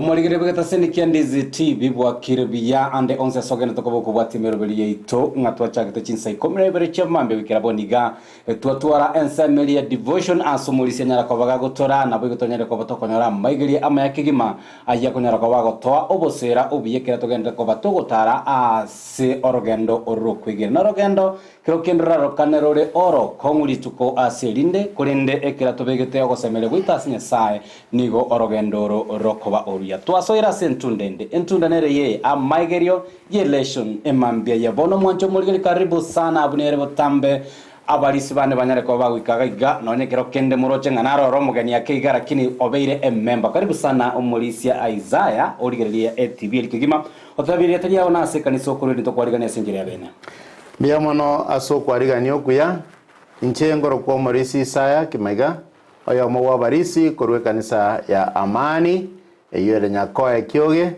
Omorigereria bw'egetaseni kia Ndizi TV bwakire buya ande onsi ase ogenderete koba okobwatia emeroberi yaito ng'a twachagete chinsa ikomi na ibere chia mambia goikera bono iga twatwara ensemo eria ya devotion ase omorisia anyara koba gagotora naboigo tonyare koba tokonyora amaigeria amaya kegima ayio akonyara koba agotoa obosera obuya ekero togenderete koba togotara ase orogendo oro rokwegena. Norogendo Kero kende rorarokane rore orokong'u rituko ase erinde, korende ekero tobegete ogosemeria gwaito ase Nyasae, nigo orogendo oro rokoba oruya. Twasoire ase entunda ende. Entunda nere ye amaigerio y'eleshon emambia ya bono. Mwanche omorigeri karibu sana abwo nere botambe abarisi bane banyare koba bagoika iga iga nonye kero kende moroche ng'a naroro omogeni ake iga lakini obeire ememba. Karibu sana omorisia Isaiah origererie etv eri kegima ototebi erieta riao na ase ekanisa okorwa eri ntokwariganie ase enchera ya bene. Mbuya mono ase okwarigania okuya, inche nkorokwa omorisia Isaya Kimaiga, oyomo bw'abarisi korwa ekanisa ya Amani, eyio ere Nyakoe Kioge,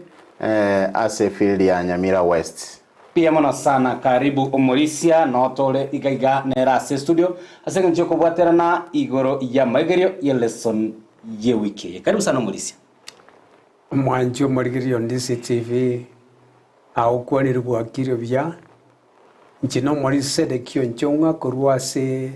ase efield ya Nyamira West. Mbuya mono sana karibu omorisia notore iga iga nere ase estudio ase engencho yokobwaterana igoro y'amaigerio ye lesson ye wiki eye. Karibu sana omorisia. Omwanchi omorigereria o Ndisi TV, agokwanire bwakire buya, inche nomorisia Sedekia Onchong'a korwa ase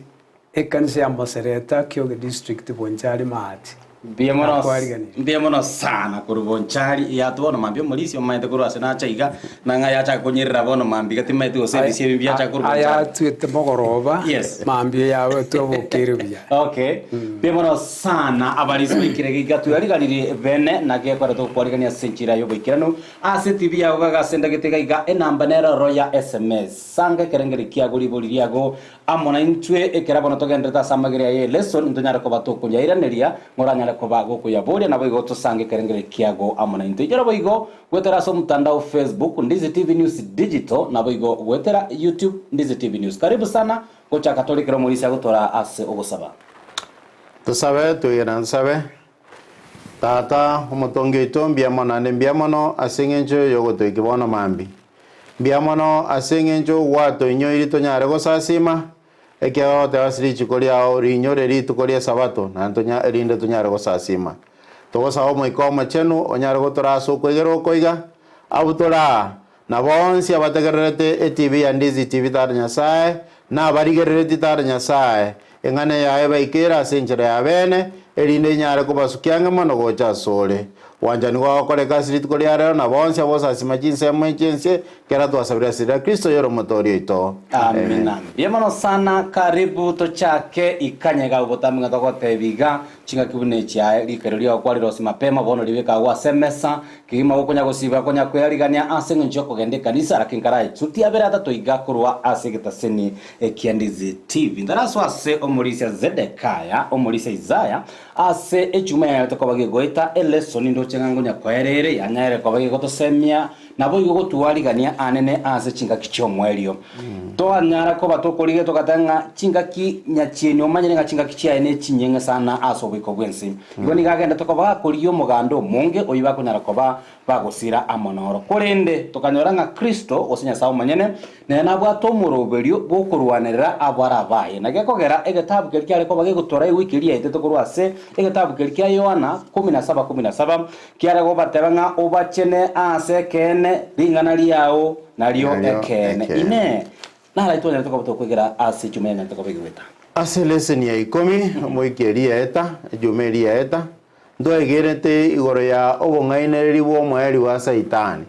ekanisa ya Masereta, Kioge District, Bonchari Maati. Mbuya mono Nakwariganirie. mbuya mono sana korwa Bonchari yatwa bono mambia omorisia omaete korwa ase nacha iga nang'a yachaka konyerera bono mambia iga timaeti gose ebisia ebi mbiachaka korwa Bonchari. Aya atwete mogoroba, Yes. mambia yawe twabokire buya. Okay. Mbuya mono Sana abarisi baikire geiga tweriganirie bene, naki ekore tokwarigania ase enchera y'oboikeranu ase etibi yago gaga ase endagete gaiga enamba nero oro ya sms. Sanga ekerengerio kiago ribori riago amo naintwe ekero bono togenderete ase amageri aya y'elesson ntonyare koba tokoyairaneria ng'oranyare koba gokoyaboria naboigo tosange ekerengerio kiago amo naintwe. Inyora boigo goetera ase omotandao Facebook Ndizi TV News Digital naboigo goetera YouTube Ndizi TV News. Karibu sana gochaka tore ekero omorisia agotoraa ase ogosaba. Tosabe, twegena nsabe. Tata, omotongi oito, mbuya mono naende mbuya mono ase eng'encho y'ogotoikia bono mambia. Mbuya mono ase eng'encho gwatoinyoirie tonyare gosasima, ekiagera ogoteba ase richiko riao, Riinyore rituko ri'Esabato, naende tonya erinde tonyare gosasima. Togosaba Omoika Omochenu onyare gotoraa ase okwegera oko iga, abwo tore aa, na bonsi abategererete etibi ya Ndizi TV Tata Nyasae, na abarigereretie Tata Nyasae, Eng'ana yaye baikeire ase enchera ya bene, erinde inyare kobasukia ang'e mono gocha asore. Gwanchani gwao koreka ase rituko ria rero, na bonsi abosasima chinsemo echi'ense, kera twasabire ase riria Kristo oyore Omotoori oito. Amina. Mbuya mono sana, karibu tochake ikanyega obotambe ng'a togotebia iga, chingaki buna echi aye rikero riao kwarirosia mapema bono ribeke agwo ase emesa, Kegima gokonya gosiba konya kwearigania ase engencho y'okogenda ekanisa, lakini karaetwe tiabere atato iga korwa ase egetaseni ekia Ndizi TV. Ntarasoa ase omorisia Zedekaya, omorisia Isaya, ase echuma yanyarete koba gegoeta elesoni ndoche ng'a ngonya koera ere, yanyarire koba gegotosemia, naboigo gotuarigania anene ase chingaki chi'omoerio. Twanyara koba tokorigia togateba ng'a chingaki nyachieni omanyire ng'a chingaki chiaye nechinyeng'e sana ase oboiko bw'ense. Igo nigo agendete koba gakorigia omoganda omonge oyio bakonyara koba bagosira amo noro. Korende tokanyora ng'a Kristo, gose Nyasae omonyene, nere nabwate omoroberio bw'okorwanerera abwo are abaye. Na gekogera egetabu keria kiare koba gegotora ewiki eria yaetete korwa ase egetabu keria kia Yohana 17:17, kiare gobateba ng'a obachene aase ekeene, ring'ana riao nario Nario ekeene. ekeene. Inee! Naraitwe twanyarete koba tokwegera ase echuma yanyarete koba egweta. Ase leseni ya ikomi, omoika eria yaeta, ejuma eria yaeta, ntwaegerete igoro ya obong'ainereria bw'omoerio bwa Saitani.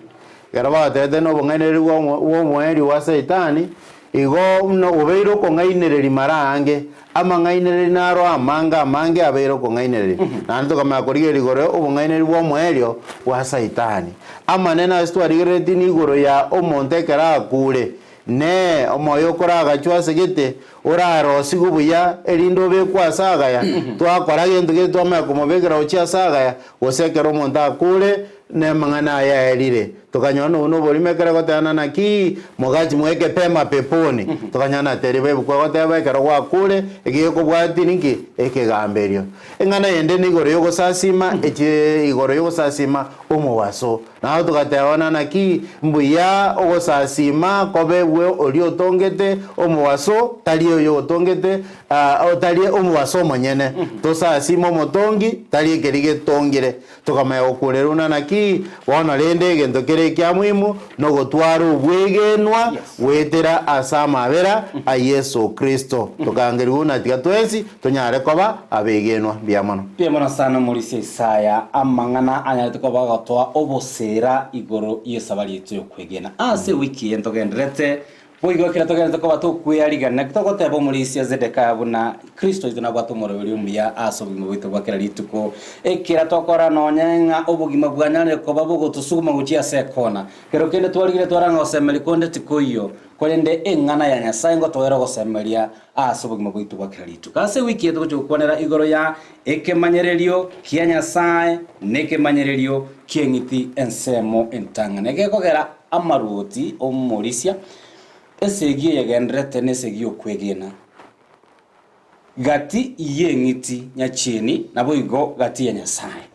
Ekero bagatebete na obong'ainereria bwa bw'omoerio bwa Saitani, igo buna obeire okong'ainereria mara aange, amang'ainereria naro amange amange abeire okong'ainereria. Naende tokamanya korigereria igoro ya obong'ainereria bw'omoerio bwa Saitani. Amanene ase twarigereretie nigoro ya omonto ekero akure, Ne omoyo okoragachwe ase gete, orarosigwe buya, erinde obekwe ase agaya, twakora gento gete twamanya komobekera gochia ase agaya, gose ekero omonto akure, nemang'ana aye aerire. Tokanyora nobwo noborimo ekero egotebana naki mogachi mweke pema peponi. Tokanyora nateriba ebuku egoteba ekero gwakure eki gekobwati ninki? Ekegamberio. Eng'ana ende nigoro yogosasima echi igoro yogosasima omobaso. Nabo togatebana naki mbuya ogosasima kobe bwe oria otongete omobaso tari oyo otongete tari omobaso omonyene. Tosasime omotongi tari ekeri getongire. Tokamanya gokurera buna naki bono rende egento kere ekia muhimu nogotwara obwegenwa goetera ase amabera a Yeso Kristo. Tokangerigwa buna tiga twensi tonyare koba abegenwa. Mbuya mono. Mbuya mono sana omorisia Isaya, amang'ana anyarete koba agotoa obosera igoro y'esabari yaito y'okwegena. Ase ewiki eye ntogendererete Boigo ekero togenderete koba tokwearigania, naki togoteba omorisia Zedekia buna Kristo oito nabwate omoroberi omuya ase obogima bwaito bwa kera rituko. Ekera tokora nonya ng'a obogima bwanyarire koba bogotosuguma gochia ase ekona. Kero kende twarigire twarang'a gosemeria konde tikoiyo, korende eng'ana ya Nyasae ngotoera ogosemeria ase obogima bwaito bwa kera rituko. Ase ewiki eye togochia gokwanera igoro ya ekemanyererio kia Nyasae na ekemanyererio ki'eng'iti ensemo entang'ani. Egekogera Amarwoti 'omorisia, esegi eyegendererete nesegi y'okwegena, gati y'eng'iti nyachieni, naboigo gati ya Nyasae.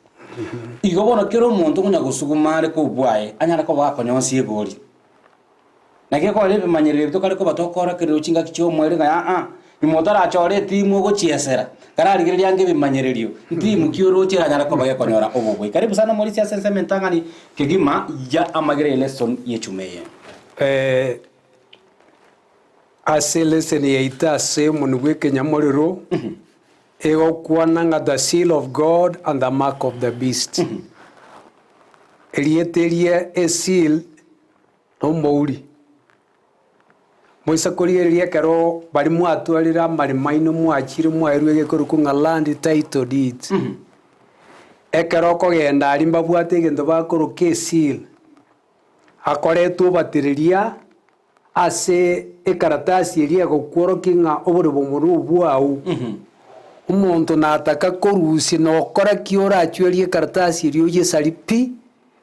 Igo bono kera omonto konya gosuguma are kobwaye, anyare koba gakonyonsia egori. Naki ekore ebimanyererio ebi tokare koba tokorokererwa chingaki chi'omoerio ng'a aa, nyuma otarachore etimu ogochiesera, kararigereria ange ebimanyererio, ntimu ki oroche eranyare koba gekonyora obobui. Karibu sana omorisia ase ensemo entang'ani kegima ya amagera y'elesson y'echuma eye. Ase elesson yaito ase omonwa bw'ekenyamorero, egokwana ng'a the seal of God and the mark of the beast. Erieta eria eseal nomouri. Moise korigereria ekero baria mwatwarire amaremo aino mwachire mwaerwe egekorokwa ng'a land title deeds, ekero okogenda aria mbabwate egento bakoroka eseal, akoretwe obatereria ase ekaratasi eria egokworokia ng'a oboremo obo nobwao. Omonto nataka korusia nokora ki orachwerie ekaratasi eria oyesari pi,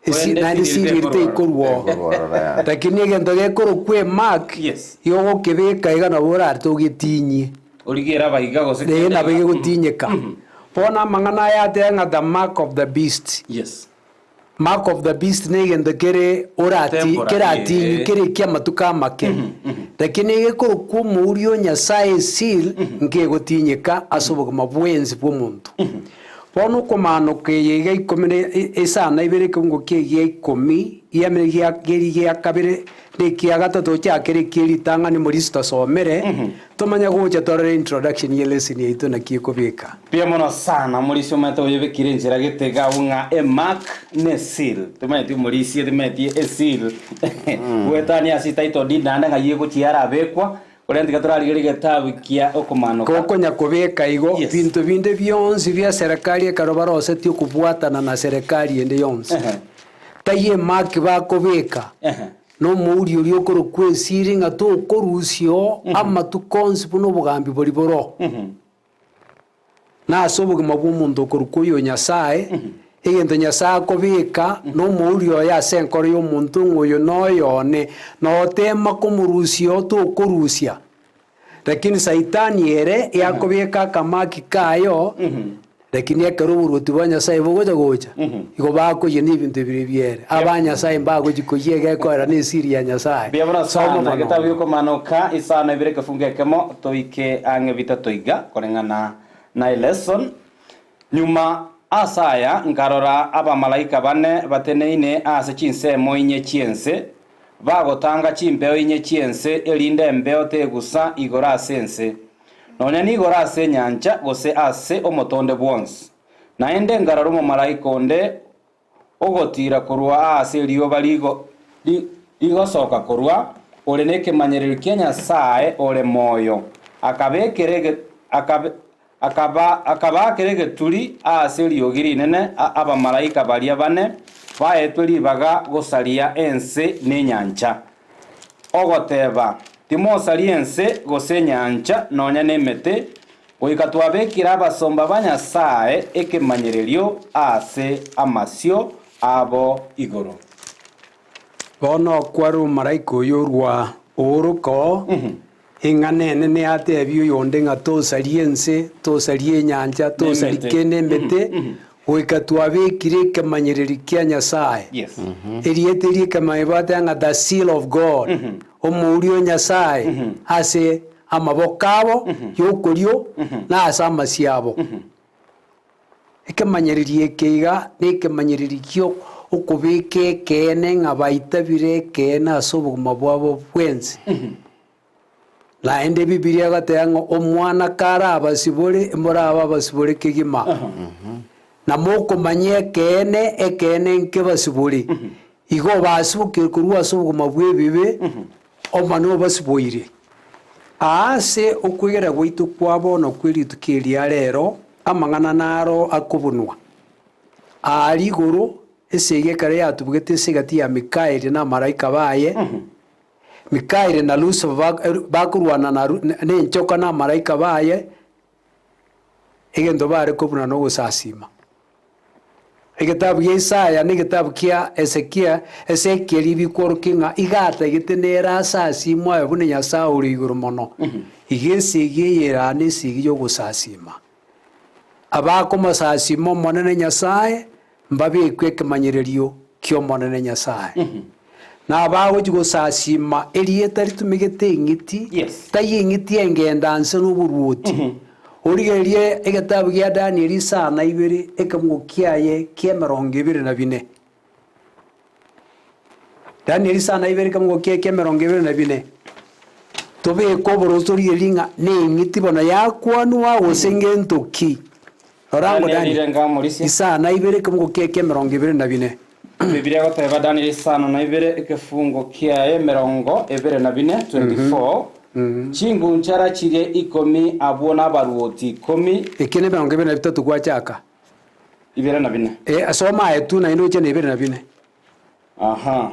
Esi Korende naende esiri esiri eri tekorwa ororo. tekorwa oo. Tekorwa ororo, yaya. Lakini egento gekorokwa emark, Yes. yogokebeka iga nabo orarete ogetinyie. Origie eraba iga gose Ee, kende nabo iga. egotinyeka. Bono amang'ana aya ateba ng'a the mark of the beast. Yes. Mark of the beast na egento kere orati Temporary, keratinywe eh. kere ekia amatuko amake. Lakini egekorokwa omouri o Nyasaye eseal, nkegotinyeka ase obogima bwensi bwa omonto. Bono okomaanoka eye iga ikomi na isano na ibere ekeungo kia egia ikomi giamere gia keria gia kabere na ekia gatato gochakera ekie ritang'ani morisi tosomere, tomanye gocha torore introduction ye lesson yaito naki ekobeka. Mbuya mono sana omorisia omanyete oyebekire enchera gete iga abwo ng'a emark ne seal timanyeti omorisia timanyeti eseal goetania ase etitle deed naende ng'ai egochia yarabekwa Korende tiga torarigererie egetabu kia Okomanoka. Gokonya kobeka igo, Yes. binto binde bionsi bia serekari ekero barosetie okobwatana na serekari ende yonsi, Ehe. tai emark bakobeka, Ehe. na omouri oria okorokwa esiri ng'a tokorusia oo amatuko onsi buna obogambi boria bore oo. Na ase obogima bw'omonto okorokwa oyo Nyasae, egento Nyasae akobeka nomouri oye ase enkoro y'omonto ng'a oyo noyo one, na oteema komorusia oo tokorusia. Lakini Saitani ere yakobeka akamaki kaye oo, lakini ekero oboruoti bwa Nyasae bogocha gocha, igo bakoyia na ebinto ebiria ebiere. Aba Nyasae mbagochi koyia egekoera na esiri ya Nyasae. Mbuya mono Soma sana. bono. Egetabu gi'Okomanoka isano ibere ekefungo ekemo toike ang'e bitato iga koreng'ana na elesson. Nyuma ase aya nkarora abamalaika bane bateneine ase chinsemo inye chi'ense, bagotanga chimbeo inye chi'ense, erinde embeo tegusa igoro ase ense, nonya nigoro ase enyancha, gose ase omotonde bwonsi. Naende nkarora omomalaika onde ogotiira korwa aase erioba rigosoka korwa, ore nekemanyererio kia Nyasae ore moyo, akabaakera egeturi ase eriogi rinene abamalaika baria bane baetwe ribaga gosaria ense na enyancha, ogoteba, Timosaria ense, gose enyancha, nonya nemete, Goika twabekire abasomba ba Nyasae ekemanyererio ase amasio abo igoro. Bono okware omomalaika oyio orwa ooroka oo, Eng'ana enene yatebia oyonde ng'a tosarie ense, tosarie enyancha, tosarie Nemete. kende emete, goika twabekire ekemanyererio kia Nyasae. Yes. Erieta eria ekemanyererio bateba ng'a the seal of God, omouri o Nyasae ase amaboko abo y'okorio na ase amasio abo. Ekemanyererio eke iga nekemanyererio gio okobeka ekeene ng'a baitabire ekeene ase obogima bwabo bwensi. Naende Ebibilia egoteba ng'a omwana kare abasibore, morabe abasibore kegima. Na mokomanya ekeene, ekeene nkebasibore. Igo basibokire korwa ase obogima bw'ebibe, Omwana obasiboire. Aase okwegera gwaito kwa bono kwe rituko eri ria rero, amang'ana naro akobunwa. Aaria igoro, esegi ekero yatubugete ase egati ya Mikaeli na amalaika baye, Mikaeli na Lusifa bakorwana nenchoka na amalaika baye, egento bare kobuna nogosasiima. Egetabu gia Isaya na egetabu kia Hesekia, Ezekieli bikworokia ng'a iga atagete nere asasimwe aye buna Nyasae ore igoro mono. Iga esegi eye ere nesegi y'ogosasiima. Abakomosasiima Omonene Nyasae mbabekwe ekemanyererio ki'Omonene Nyasae. Na abagochia gosasiima erieta ritumegete eng'iti, Yes. tai eng'iti engenda nse noboruoti. Origererie egetabu gia Danieli isano ibere ekemungo kiaye ki'emerongo ebere na bine. Danieli isano ibere ekemungo kiaye ki'emerongo ebere na bine. Tobeke oboroso torigererie ng'a neng'iti bono yakwanwa gose ngento ki. Rora ngo Danieli Danieli renga omorisia. isano ibere ekemungo kiaye ki'emerongo ebere na bine. Bibilia egoteba Danieli isano na ibere ekefungo kiaye emerongo ebere na bine, 24, Chingunchara chiria ikomi abwo nabaruoti ikomi. Eke nemerongo ebere na bitato gwachaka. Ibere na bine. Eh, soma aye tu naende oche na ibere na bine. Aha.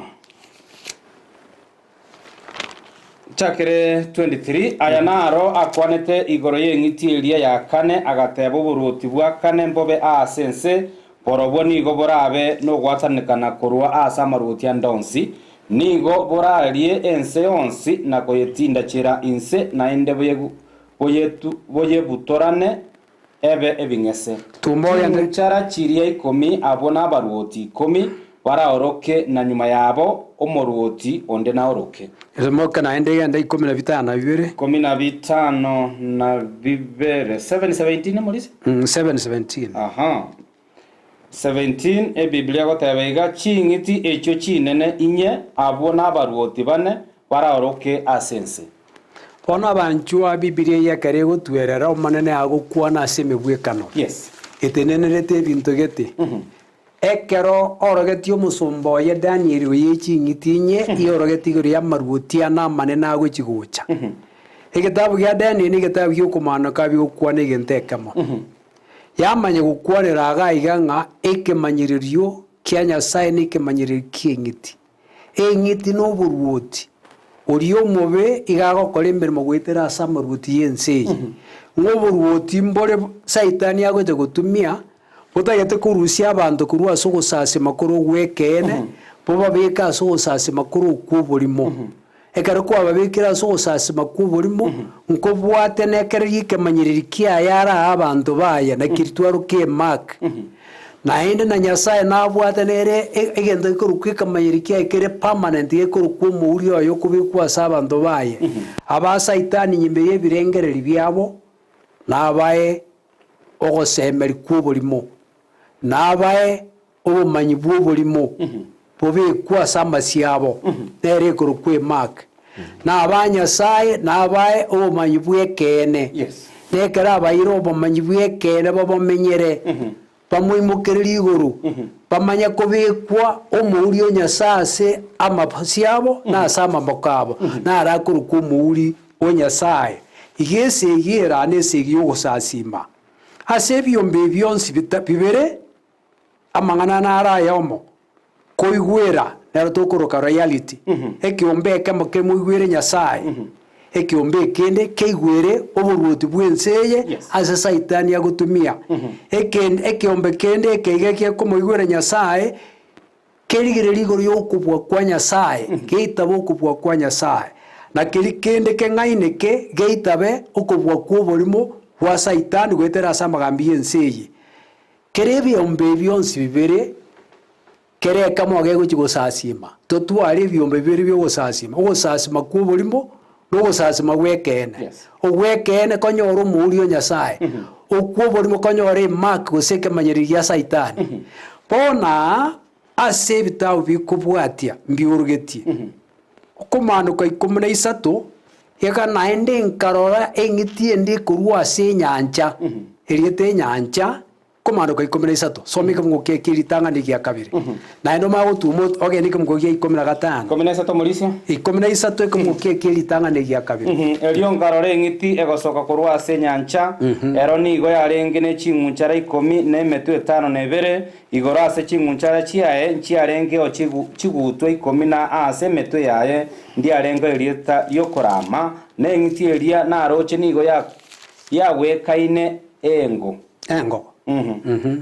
Chakere 23, Aya naro akwanete igoro y'eng'iti eria ya kane, agateba, Oboruoti bwa kane mbobe aase ense, borobwo nigo borabe nogwatanekana korwa ase amaruoti ande onsi. Nigo borarie ense yonsi na koyetindachera inse, naende boyebutorane ebe ebing'ese. Tumba ogende. Chinchara chiria ikomi abwo nabaruoti ikomi baraoroke, na nyuma yabo omoruoti onde naoroke. Rimoka naende egende ikomi na bitano na bibere. Ikomi na bitano na bibere, 7:17 Morisi? 7:17. Aha. 17 Ebiblia egoteba iga, Ching'iti echio chinene inye, abwo nabaruoti bane baraoroke ase ense. Bono abanchwa Bibilia eye ekero egotwerera Omonene agokwana ase emegwekano Yes. etenenerete ebinto gete. Ekero orogetie omosomba oye Danieli oye ching'iti inye iorogetie igoro y'amaruoti ane amanene agochi gocha. Egetabu gia Danieli negetabu gi'okomanoka bigokwana egento ekemo. Yamanya gokwanera iga iga ng'a ekemanyererio kia Nyasae nekemanyererio ki'eng'iti. Eng'iti noboruoti, oria omobe iga agokora emeremo goetera ase amaruoti y'ense eye. Ng'a oboruoti mbore Saitani agocha gotumia, botagete korusia abanto korwa ase ogosasima kore ogw'ekeene, bobabeke ase ogosasima kore okw'oborimo. Ekero kwababekire ase ogosasima kw'oborimo, nkobwate nekereria ekemanyererio kiaye arae abanto baye, na keritwaro ki'emark. Naende na Nyasae nabwate nere egento gekorokwa ekemanyererio kiaye kere permanent gekorokwa omouri oye okobekwa ase abanto baye. Aba Saitani nyimbe y'ebirengererio biabo, nabae ogosemeria kw'oborimo, nabae obomanyi bw'oborimo bobekwe ase amasio abo, nere ekorokwa emark. Na aba Nyasae nabae obomanyi bw'ekeene, Yes. na ekero abaeire obomanyi bw'ekeene babomenyere, bamoimokererie igoro, bamanye kobekwa omouri o Nyasae ase amasio abo na ase amaboko abo, naro akorokwa omouri o Nyasae. Iga esegi ere nesegi y'ogosasiima. Ase ebiombe ebi bionsi bibere, Amang'ana naro ayomo, koigwera nero tokoroka royalty, ekeombe ekemo kemoigwere Nyasae, ekeombe ekende keigwere oboruoti bw'ense eye Yes. ase Saitani agotumia. Eken- Ekeombe kende ekeiga gekomoigwera Nyasae. Kerigereria igoro y'okobua kwa Nyasae, geitabe okobua kwa Nyasae, na keria kende keng'aine ke geitabe okobua kw'oborimo bwa Saitani goetera ase amagambi y'ense eye. Kera ebiombe ebi bionsi bibere, kera ekemo gegochia gosasima, totware ebiombe bibere bi'ogosasima, ogosasima kw'oborimo na ogosasima gw'ekeene. Ogw'ekeene konyora omouri o Nyasae, okw'oborimo konyora emark gose ekemanyererio gia Saitani. Bono aa ase ebitabu bikobwatia mbiorogetie, okomaanoka ikomi na isato, iga naende nkarora eng'iti ende ekorwa ase enyancha, erieta enyancha, Komaanoka 13, soma ekemungo kia ekia ritang'ani egia kabere. Naende omanye gotuma ogende ekemungo gia 15. 13 morisia. 13 ekemungo kia ekia ritang'ani egia kabere. Erio nkarora eng'iti egosoka korwa ase enyancha, ero nigo yarenge ne ching'unchara ikomi na emetwe etano na ebere, igoro ase ching'unchara chiaye nchiarengeo chigutwa ikomi na aase emetwe yaye ndiarengeo erieta ri'okorama, na eng'iti eria naroche nigo yagwekaine engo. Engo.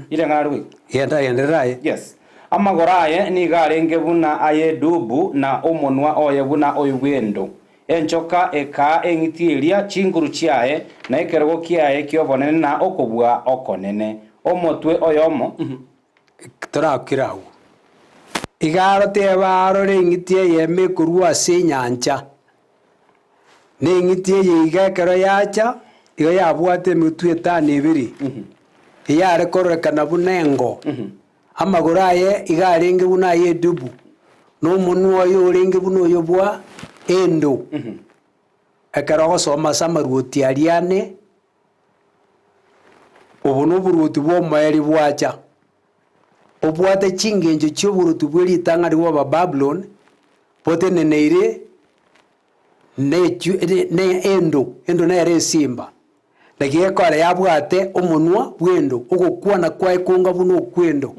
Rireng'ana rigoika. Genda genderera aye. Yes. Amagoro aye nigo arenge buna ay'edubu, na omonwa oye buna oyo bw'endo. Enchoka ekaa eng'iti eria chinguru chiaye, na ekerogo kiaye ki'obonene na okobua okonene. Omotwe oyomo. Torakire agwo. Iga aroteba arore eng'iti eyemo ekorua ase enyancha. Na eng'iti eye iga ekero yacha, igo yabwate emetwe etano ebere, eyare kororekana buna engo, amagoro aye iga arenge buna ay'edubu, na omonwa oye orenge buna oyo bwa endo. Ekero ogosoma ase amaruoti aria ane, obo noboruoti bw'omoerio bwacha, obwate chingencho chi'oboruoti bwe ritang'ani bw'Abababuloni, boteneneire ne endo, endo nere esimba, naki gekogera yabwate omonwa bw'endo, ogokwana kwaye konga buna okw'endo.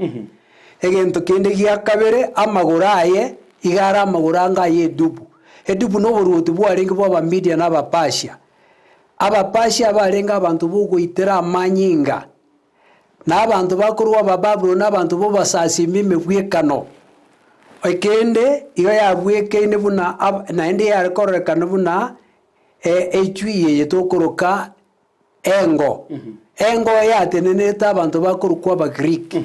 Egento kende gia kabere, amagoro aye iga are amagoro anga ay'edubu. Edubu noboruoti bwarenge bw'Abamidia na Abapasia. Abapasia abarenge abanto bogoitera amanyinga, na abanto bakorwa Abababuloni na abanto b'obosasimi emegwekano. Ekende igo yabwekaine buna ab naende yare kororekana buna echui eye tokoroka engo. Engo yatenenete abanto bakorokwa Abagiriki,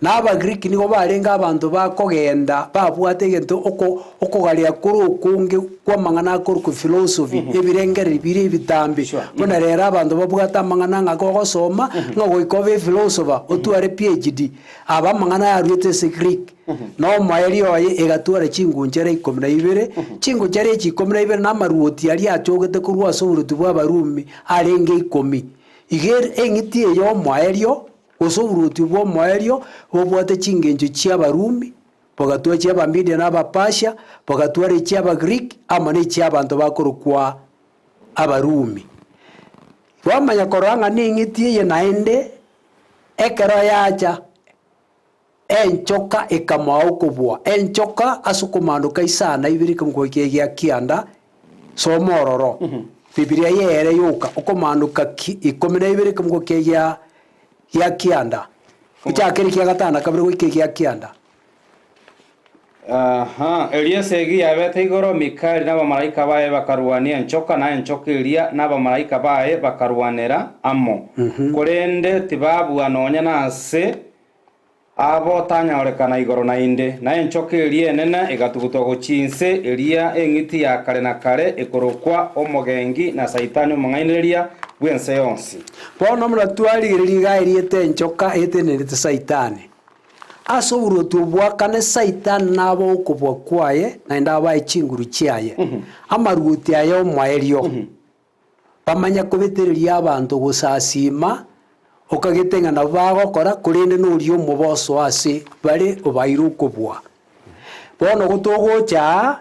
na Abagiriki nigo barenge abanto bakogenda babwate egento oko okogaria kore okonge kw'amang'ana akorokwa philosophy, ebirengererio biria ebitambe. Buna rero abanto babwate amang'ana ng'a gogosoma, ng'a goika obe ephilosopher, otware PhD. Aba amang'ana aya aruete ase Greek, na omoerio oye egatwara chingunchara ikomi na ibere, chingunchara echi ikomi na ibere na amaruoti aria achogete korwa ase oboruoti bw'Abarumi arenge ikomi. Iga eng'iti eye y'omoerio, gose oboruoti bw'omoerio, bobwate chingencho chi'Abarumi, bogatwara chi'Abamidia na Abapersia, bogatwara echi'Abagiriki, amo ne echi'abanto bakorokwa Abarumi. Bamanya korora ng'a neng'iti eye naende, ekero yacha, enchoka ekamoa okobua. Enchoka ase okomandoka isana ibere ekemogo ekiya gia kianda, soma ororo, Bibilia yere yoka, okomandoka ki 12 ekemogo ekiya gia gia kianda, ochakere ekia gatano na kabere goika egia kianda. Aha, erio esegi yabete igoro, Mikaeli na abamalaika baye bakarwania enchoka, na enchoka eria na abamalaika baye bakarwanera amo, korende tibabua nonya nase abo tanyaorekana igoro naende. Na enchoka eria enene egatugutwa gochia inse, eria eng'iti ya kare na kare, ekorokwa Omogengi na Saitani omong'ainereria bw'ense yonsi. Bono buna twarigereria iga erieta enchoka etenenerete Saitani. Ase oboruoti obwo bwa kane Saitani nabe okobua kwaye, naende abae chinguru chiaye, amaruoti aye omoerio. Bamanye kobetereria abanto gosasiima, okagete ng'a nabwo bagokora, korende noria omobe osoa ase bare obaeire okobua. Bono gotogocha aa,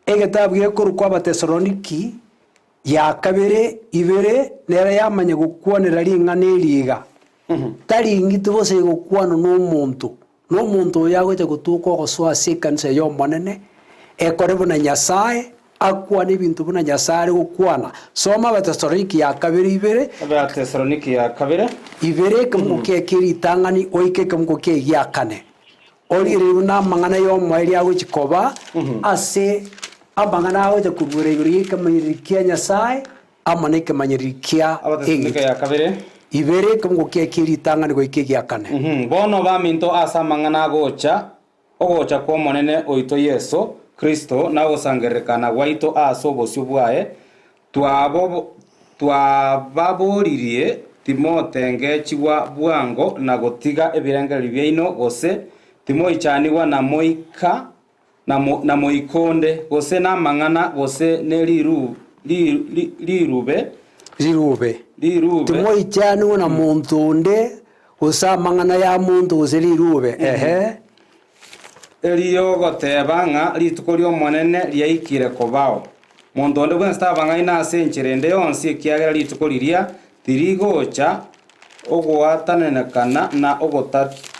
egetabu gekorokwa Abatesaloniki ya kabere ibere nere yamanya gokwanera ring'ana eri iga, Tari ing'iti gose egokwanwa nomonto, na omonto oyo agocha gotoka ogosoa ase ekanisa y'Omonene, ekore buna Nyasae, akwane ebinto buna Nyasae are gokwana. Soma Abatesaloniki ya kabere ibere. Abatesaloniki ya kabere. Ibere ekemungo kiaye kie ritang'ani goika ekemungo kiaye gia kane. Origererie buna amang'ana y'omoerio agochia koba ase amang'ana agocha koruera igoro y'ekemanyererio kia Nyasae amo nekemanyererio kia Abatesalonike eng'iti. ya kabere. Ibere ekemungo kiaye kie ritang'ani goika egia kane. Bono baminto ase amang'ana agocha, ogocha kw'Omonene oito Yeso Kristo na ogosangererekana gwaito ase obosio bwaye, Twababoririe timotengechigwa bwango na gotiga ebirengererio biaino, gose timoichanigwa na moika na moika onde, gose namang'ana, gose ne rirube. Rirube. Timoichanigwa na monto onde, gose amang'ana ya monto, gose rirube. Ehe. Erio goteba ng'a rituko ri'Omonene riaikire kobao. Monto onde bwensi tabang'aina ase enchera ende yonsi, ekiagera rituko riria tirigocha ogoatananekana na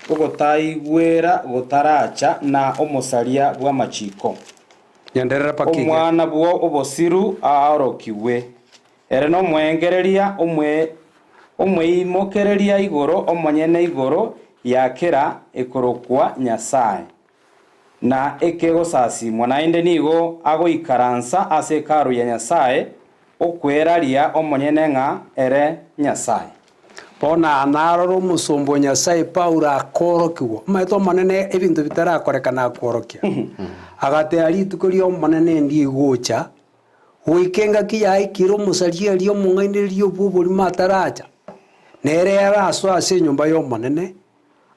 ogotaigwera gotaracha, na omosaria bw'amachiko. Genderera mpaka iga. Omwana bw'obosiru aorokigwe, ere nomoengereria omweimokereria igoro omonyene igoro ya kera ekorokwa Nyasae, na ekegosasimwa, naende nigo agoikaransa ase Hekalu ya Nyasae, okweraria omonyene ng'a ere Nyasae. Bono aa narore omosomba o Nyasae Paulo akoorokigwa, omanyete Omonene ebinto bitarakorekana akworokia. Agateba rituko ri'Omonene ndigocha, goika engaki yaikire omosaria eria omong'ainereria obw'oborimo ataracha, nere arasoe ase enyomba y'Omonene,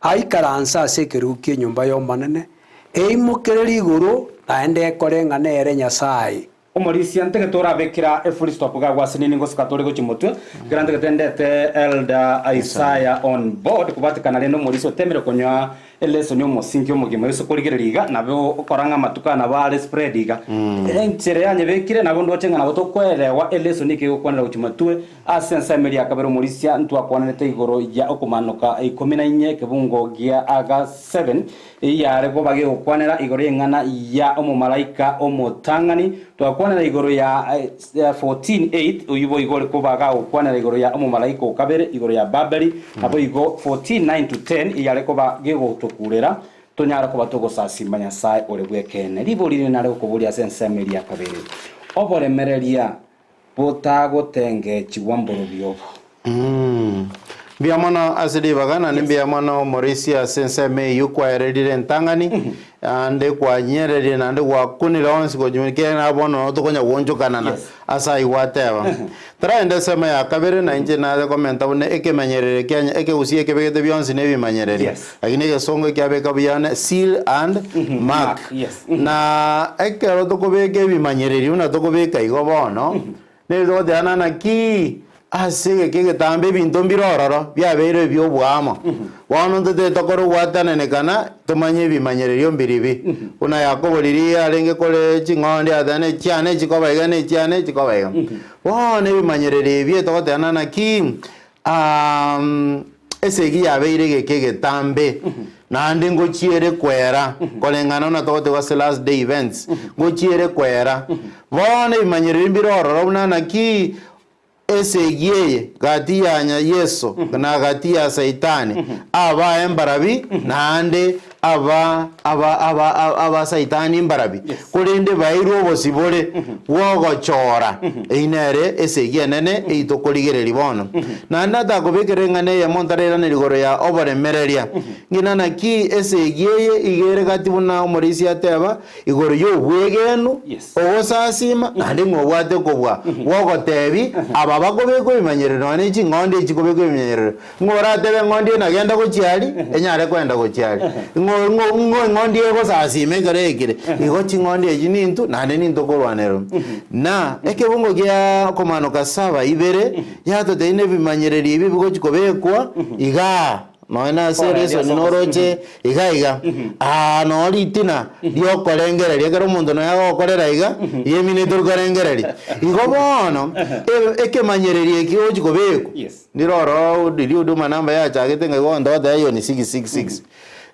Aikaranse ase ekerogo ki'enyomba y'Omonene, eimokerere igoro, naende ekore ng'a nere Nyasae. Omorisia, ntagete orabekera efull stop iga agwo ase nini ngosuka tore gochia motwe, ekero ntagete ndete Elder Isaiah on board kobatekana rende omorisia otemire konywa elesson omosingi omogima gose korigereria iga nabo okora ng'a amatuko aya nabo are spread iga. Enchera yanyebekire nabo ndoche ng'a nabo tokoelewa elesson eke egokwanera gochia motwe Ase ensemo eria kabere omorisia ntwakwanerete igoro ya okomanoka ikomi na inye ekebungo gia aga 7, eyio yare koba gegokwanera igoro y'eng'ana ya omomalaika omotang'ani. Twakwanera igoro ya 14:8, oyio boigo ore koba gagokwanera igoro ya omomalaika o kabere igoro ya Babeli, naboigo 14:9 to 10 eyio yare koba gegotokurera tonyare koba togosasima Nyasae ore bw'ekeene. Ribori rinde nare gokoboria ase ensemo eria kabere, Oboremereria Botagotengechigwa mborobio obo. Mbuya mono ase ribaga, naende mbuya mono omorisia ase ensemo eyio kwaererire entang'ani, naende kwanyererire naende gwakunire onsi gochia ekiagera bono nabo tokonya goonchokanana Yes. ase ayio gwateba. Toragende ensemo ya kabere, na inche nare komenta buna ekemanyererio kia ekegusii ekebegete bionsi na ebimanyererio. Yes. Lakini egesongo ekiabeka buya ne seal and mark. Mark, yes. Na ekero tokobeka ebimanyererio buna tokobeka igo bono, neri togotebana naki ase egeka egetambe ebinto mbire ororo biabeire ebi'oboamo. Bono ntotebe tokore ogwatananekana tomanye ebimanyererio mbiribi. Buna Yakobo riria arenge kore ching'ondi agateba ne chiane chikoba iga ne chiane chikoba iga. Bono ebimanyererio ebi etogotebana naki Esegi yabeire egeka egetambe, naende ngochiere kwera, koreng'ana buna togotebiwa ase last day events, ngochiere kwera. Bono ebimanyererio mbire ororo buna naki esegi eye gati ya nya Yeso na gati ya Saitani, abaye mbarabi naende aba aba aba aba Saitani mbarabi, korende bairwe obosibore bw'ogochora. Eyio nere esegi enene eyio tokorigereria bono. Naende atakobekera eng'ana eyemo ntarairaneria igoro ya oboremereria, ng'ina naki esegi eye iga ere gati buna omorisia ateba, igoro y'obwegenu, ogosasima, naende ng'a obwate okobua gw'ogotebi aba bakobekwa ebimanyererio nonya ne ching'ondi echi chikobekwa ebimanyererio, Ng'o oratebe eng'ondi eye nagenda gochia aria, enyare koenda gochia aria? Ng'o ng'o ng'o eng'ondi egosasima ekero yaikire? Igo ching'ondi echi nintwe, naende nintwe korwanerwa. Na ekebungo gia okomanoka saba ibere, yatotebia na ebimanyererio ebi bigochi kobekwa igaa, nonya na ase eresoni noroche iga iga, aa noo ritina riokorengereria ekero omonto nonya agokorera iga, iga eminete orikorengereria. Igo bono, e- ekemanyererio eki gochi kobekwa. Yes. Ndire ororo riria Huduma Number yachagete ng'a igo onde goteba eyo ni 666.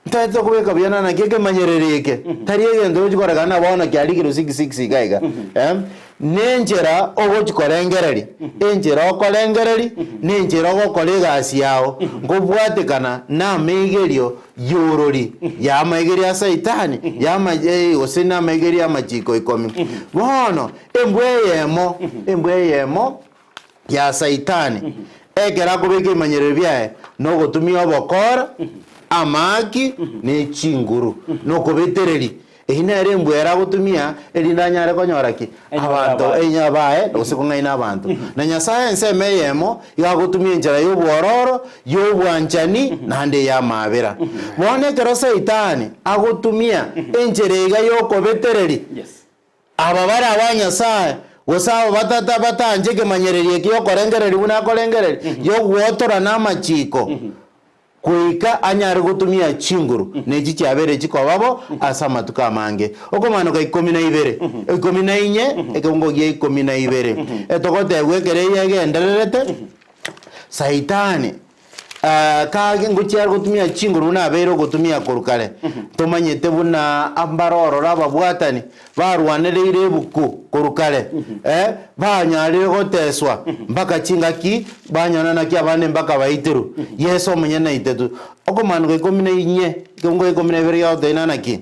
Ntaete kobeka buya na naki ekemanyererio eke, tari egento ogochi korekana na bono kiarikirwe six six iga iga, eh, nenchera ogochi korengereria, enchera okorengereria, na enchera ogokora egasi yao, nkobwatekana na amaigerio y'orori, ya amaigerio a saitani, ya ama gose na amaigerio y'amachiko ikomi. Bono, embwa eyemo, embwa eyemo ya Saitani, ekero akobeka ebimanyererio biaye, nogotumia obokora, amaaki, ne chinguru, na okobetereria. Eyio nere embwa ere agotumia, erinde anyare konyora ki? Abanto, enye baye, gose kong'aina abanto. Na Nyasae ensemo eyemo, igo agotumia enchera y'obwororo, y'obwanchani, naende ey'amaabera. Bono ekero Saitani agotumia enchera iga y'okobetereria, Aba bare aba Nyasae, gose abo batata batanche ekemanyererio eke gi'okorengereria buna akorengereria, gi'ogwotora namachiko, goika anyare gotumia chinguru, na echi chiabeire chikoba bo ase amatuko amange. Okomanoka 12, 14, ekeungo gia 12, etogotebwa ekero eye egendererete, Saitani Kage ngochia are gotumia chinguru buna abeire ogotumia korwa kare. Tomanyete buna mbare ororo ababwatani barwanereire ebuku korwa kare, eh, banyarire goteswa mpaka chingaki banyora naki abande mpaka baiterwe. Yeso omonyene naitetwe. Okomanuka ikomi na inye, ekeungo gia ikomi na ibere giagotebia naki?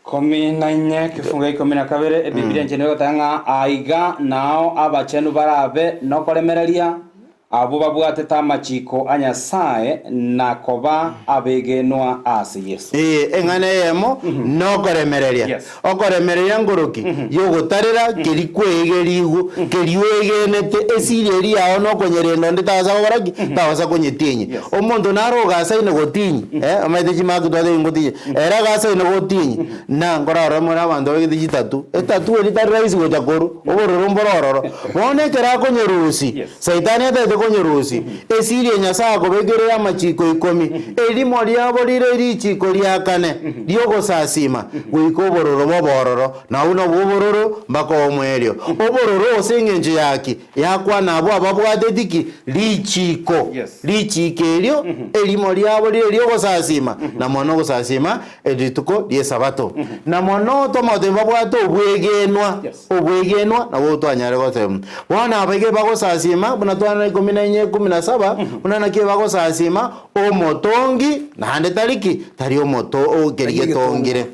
14, ekefungo gia 12, Ebibilia enchenu egoteba ng'a aiga nao abachenu barabe nokoremereria, Abwo babwatete amachiko a Nyasae na koba abegenwa ase Yeso. Ee, eng'ana eyemo nokoremereria. Yes. Okoremereria nkoroki? Yogotarera keri kwegerigwe, keri oegenete, esiri eria yao nokonyerenda onde tagasa gokora ki? Tagasa konyetinyia. Yes. Omonto naro ogasaine gotinyia, eh, omanyete chimaki twatebia ngotinyia, ere agasaine gotinyia, na nkorarore more abanto babegete chitatu, etatu eria tari rahisi gocha korwa, obororo mbore ororo. Bono ekero akonyerusia, Saitani atagete konyerusia, esiri ya Nyasae akobekerera amachiko ikomi, erimo riabo rire richiko ria kane ri'ogosasima, goika obororo bobe ororo, na obwo nabwo obororo mbaka omoerio. Obororo ase engencho yaki? Yakwana abwo ababwateti ki? Richiko. Richiko erio, erimo riabo rire ri'ogosasima, na mono ogosasima rituko ri'Esabato. Na mono tomote babwate obwegenwa, obwegenwa nabwo twanyare goteba. Bono abaige bagosasima, buna twana 14 17, buna naki bagosasima omotongi, naende tari ki? Tari omoto keria getongire.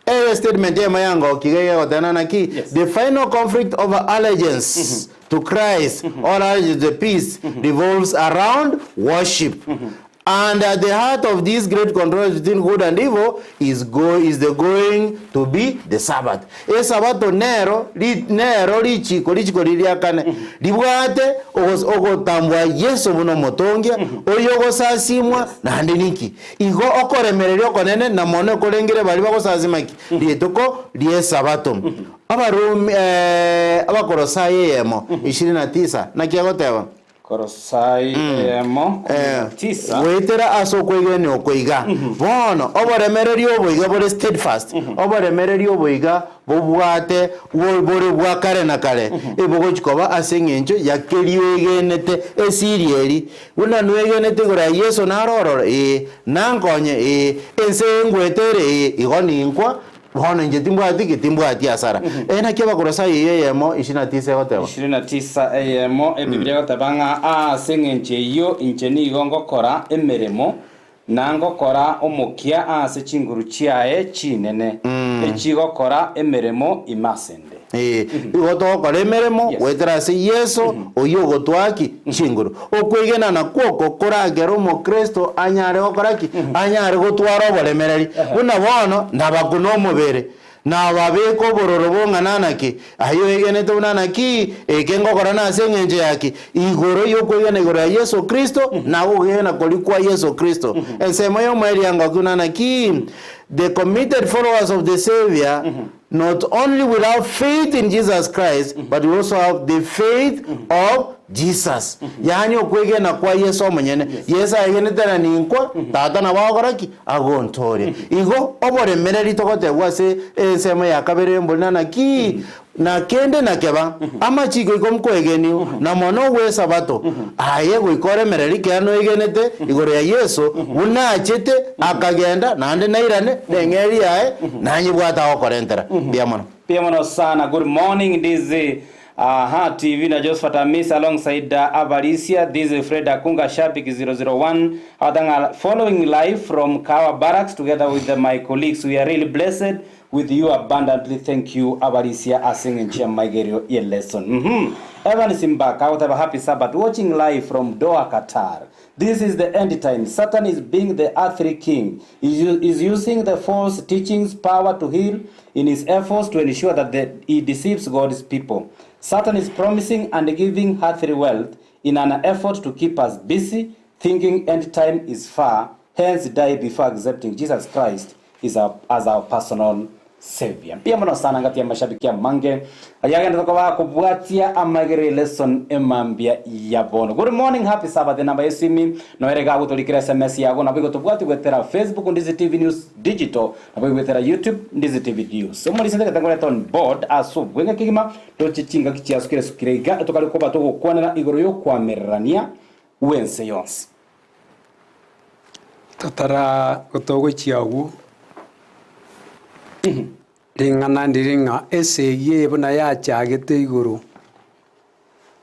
Eye statement eyemo yangokia iga egoteba naki, the final conflict over allegiance to Christ or allegiance to the peace revolves around worship. And at the heart of this great controversy between good and evil is go is the going to be the Sabbath. Esabato nero ri nero richiko richiko riria ria kane ribwate ogos ogotambua Yeso buna omotongia oyo ogosasimwa naende ninki? Igo okoremereria okonene na mono ekorengire baria bagosasima ki? Rituko ri'esabato. Abarumi Abakolosai eyemo ishirini na tisa naki egoteba? Kolosai eyemo, 19. Goetera ase okwegena oko iga. Bono oboremereria obo iga bore steadfast, oboremereria obo iga bobwate bore bwa kare na kare, ebogochi koba ase eng'encho ya keria oegenete esiri eri. Buna nwegenete igoro ya Yeso naro ororo? Ee. Nankonye? Ee. Ense eye ngwete ere? Ee. Igo ninkwa Bono inche timbwati ki? Timbwati asara. Ee, naki Abakolosai eyio eyemo 29 egoteba. 29 eyemo, Ebibilia egoteba ng'a ase engencho eyio inche nigo ngokora emeremo, na ngokora omokia ase chinguru chiaye chinene, echigokora emeremo ime asende. Ee, igo togokora emeremo goetera ase Yeso, oyio ogotoa ki? Chinguru. Okwegena nakwo oko koragere omokristo anyare gokora ki? Anyare gotwara oboremereri. Buna bono nabakune omobere, nababeke obororo bong'ana naki? Aye oegenete buna naki? Eke ngokora nase engencho ya ki? Igoro y'okwegena igoro ya Yeso Kristo, na ogokegena koria kwa Yeso Kristo. Ensemo y'omoerio yangokia buna naki? The committed followers of the Saviour Not only will have faith in Jesus Christ, but will also have the faith of Jesus. Yaani okwegena kwa Yeso omonyene. Yeso aegenete na ninkwa, Tata nabo agokora ki? Agontooria. Igo oboremereri togotebwa ase ensemo ya kabere y'oborina naki? Na kende nakeba, amachiko ikomi kwegenigwa, na mono ogw'Esabato, aye goika oremererie kera noegenete igoro ya Yeso, buna achete, akagenda, naende nairane, neng'eria yaye, nanyebwate agokorentera. Mbuya mono. Mbuya mono sana. Good morning Ndizi Aha TV na Josephat Amisi alongside Abarisia. This is Fred Akunga Shabiki 001 Abatang'a following live from Kawa Barracks together with my colleagues. We are really blessed With you abundantly thank you abarisia ase eng'encho y'amaigerio ye lesson. Uhum. Evans Mbaka agoteba happy Sabbath watching live from Doha Qatar. This is the end time. Satan is being the earthly king. He is using the false teachings power to heal in his efforts to ensure that the, he deceives God's people. Satan is promising and giving earthly wealth in an effort to keep us busy thinking end time is far, hence die before accepting Jesus Christ is our, as our personal savior. Mbuya mono sana ngati ya mashabiki amange ayagenderete koba akobwatia amagere lesson emambia ya bono. Good morning, happy Sabbath. Namba yesimi noere gagotorikera SMS yago nabo igotobwati gwetera Facebook Ndizi TV News Digital nabo igwetera YouTube Ndizi TV News. Omorisi ndagete ngorete on board ase obweng'e kegima toche chingaki chiasukire sukire iga tokare koba togokwanera igoro y'okwamererania bw'ense yonsi. Totara gotogochia agwo, ring'ana ndiri ng'a esegi eye buna yachagete igoro,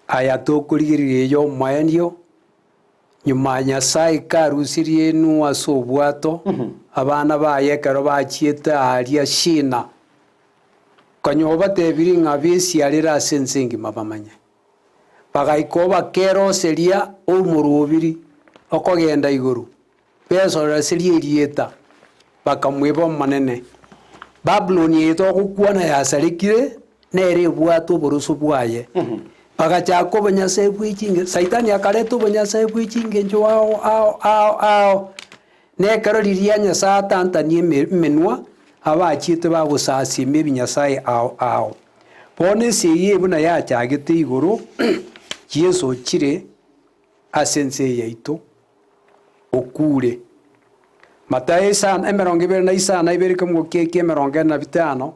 aya tokorigereria eye omoerio, nyuma Nyasaye karusirie Nuhu ase obwato, abana baye ekero bachiete aaria Shina, konya obatebirie ng'a besiarere ase ense engima bamanye. Bagaika bakeroseria omorobiri okogenda igoro, besoreseria erieta, bakamweba Omonene. Babuloni eye togokwana yasarekire, nere ebwate oboroso bwaye. Bagachaka obonyasae bwe chinge Saitani akareta obonyasae bwe chingencho ao ao ao ao. Na ekero riria Nyasae atantanie emenwa, abachiete bagosasiima ebinyasae ao ao. Bono esegi eye buna yachagete igoro, Yeso ochire ase ense eye yaito, okure. Matayo isano, emerongo ebere na isano na ibere ekemogo kia ekia emerongo ene na bitano,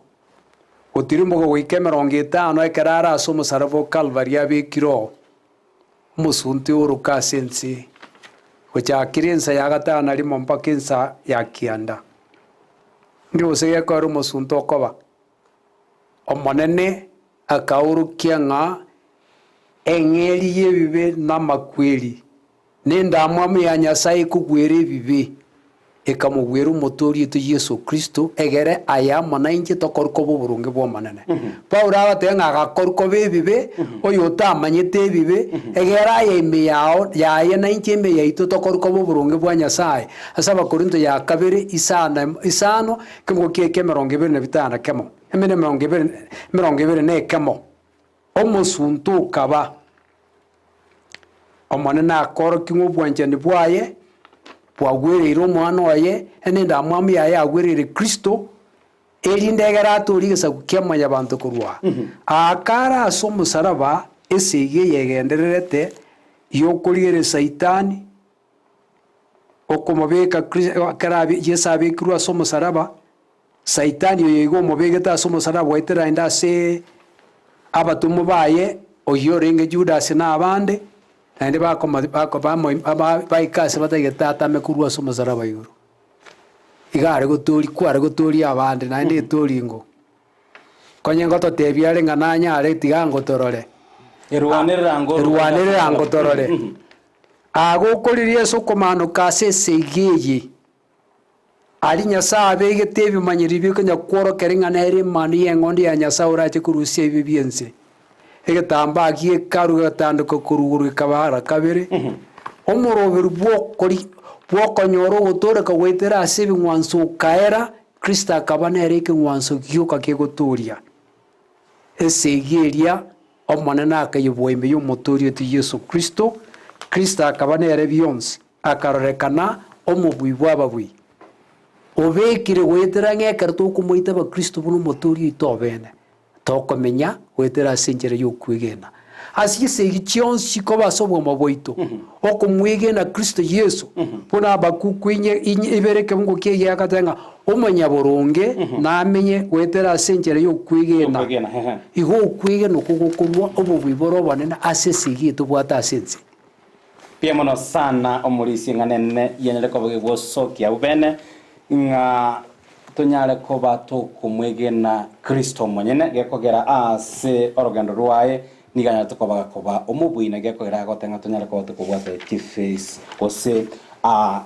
gotirimboka goika emerongo etano ekero are ase omosaraba o Kalvari abekire oo, omosunte ooroke ase ense, gochakera ensa ya gatano na rimo mpaka ensa ya kianda. Ndi gose gekoera omosunte okoba. Omonene akaorokia ng'a eng'eria y'ebibe namakweri, na endamwamu ya Nyasae ekogwera ebibe, ekamogwera Omotoori oito Yeso Kristo, egere aye amo nainche tokorwe koba oboronge bw'Omonene. Paulo agateba ng'a agakorwa koba ebibe, oyo otamanyete ebibe, egere aye ime yao yaye nainche ime yaito tokorwe koba oboronge bwa Nyasae. Ase Abakorinto ya kabere isano isano, Ekemogo kiaye ki'emerongo ebere na bitano na kemo, emene emerongo ebere, emerongo ebere na ekemo, omosunte okaba. Omonene akaorokia ng'a obwanchani bwaye bwagwereire Omwana oye, ene endamwamu yaye yagwereire Kristo, erinde egere atoorie egesaku kia mwanyabanto korwa aa. Akare ase omosaraba esegi eye egendererete y'okorigereria Saitani, Okomobeka Kris ekero abe Yeso abekirwe ase omosaraba, Saitani oyo iga omobegete ase omosaraba goetera naende ase abatomwa baye, oyio orenge Judas na abande, naende bakoma bako bamo ba baika ase batagete atame korwa ase omosaraba igoro. Iga are gotoria kware gotoria abande naende etoria ingo. Konye ngototebia are ng'a nanyare tiga ngotorore. Erwanerera ango Erwanerera ango torore. Agokoririe ase okomaanoka ase esegi eye, aria Nyasae abegete ebimanyereri bikonya kworokereria ng'a nere Emanu y'Eng'ondi ya Nyasae orache korusia ebibe bi'ense. Egetambaa gie Hekalu gegatandoka korwa igoro gekaba ara kabere, omoroberi bw'okori bw'okonyora ogotooreka goetera ase ebing'wanso okaera, Kristo akaba nere ekeng'wanso gioka kegotooria. Esegi eria Omonene akayebua ime y'Omotoori oito Yeso Kristo, Kristo akaba nere bionsi, akarorekana omobui bw'ababui. Obekire goetera ng'a ekero tokomoitaba Kristo buna Omotoori oito obene, tokomenya goetera ase enchera y'okwegena. Ase chisegi chionsi chikoba ase obogima bwaito, okomwegena Kristo Yeso, buna Habakuku inye inye ibere ekebungo kia egiagateba ng'a omonyaboronge namenye goetera ase enchera y'okwegena. Okwegena, ehe. Igo okwegena okwo gokorua obobui bore obonene ase esegi etobwate ase ense. Mbuya mono sana omorisia eng'ana enene yanyare koba gegosokia abwo bene, ng'a tonyare koba tokomwegena Kristo omonyene, gekogera aase orogendo rwaye nigo anyarete koba gakoba omobui, na gekogera agote ng'a tonyare koba tokobwata chiface gose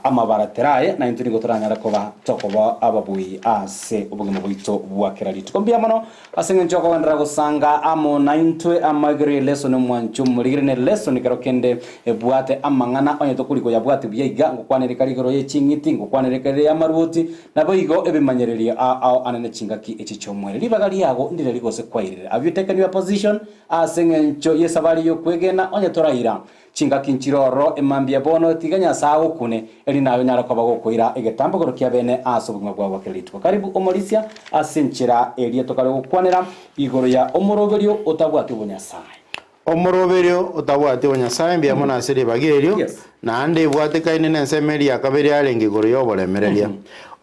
amabaratero aye, na intwe nigo toranyare koba tokoba ababui ase obogima bwaito bwa kera rituko. Mbuya mono Ase engencho y'okogenderera gosanga amo naintwe amagiro y'elesoni omwancho omorigire nelesoni kero kende ebwate amang'ana onye tokori koyabwati buya iga ngokwanereka rigoro ye ching'iti ngokwanereka rire y'amaruoti naboigo ebimanyererio ao ao anene chingaki echi chi'omoerio ribaga riago ndireri gose kwairire Have you taken your position ase engencho y'esabari y'okwegena onye toraira Chingaki nchire ororo emambia bono, tiga Nyasae agokune, erio naye onyare koba gokoira egetambokero kia bene ase obogima bwao bwa kera rituko. Karibu omorisia ase enchera eria tokare gokwanera igoro ya omoroberio otabwati obonyasae. Omoroberio otabwati obonyasae mbuya mono ase ribaga erio, Yes. naende ebwatekaine nensemo eria ya kabere yarenge igoro y'oboremereria.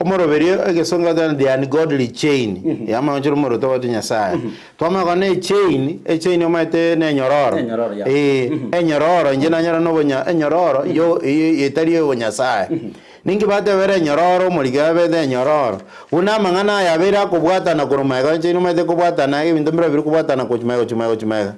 Omoroberio egesongo geteba the ungodly chain, yamanya omorero otabwati Nyasae. Twamanya koba ne echain, echain omanyete na enyororo. Enyororo, yeah. Eh, enyororo inche nanyora na obonya enyororo yo eye etari ya obonyasae. Ninki batebere enyororo omoriki abete enyororo? Buna amang'ana aya abeire akobwatana korwa magega echain omanyete kobwatana ebinto mbire biri kobwatana gochia magega gochia magega gochia magega.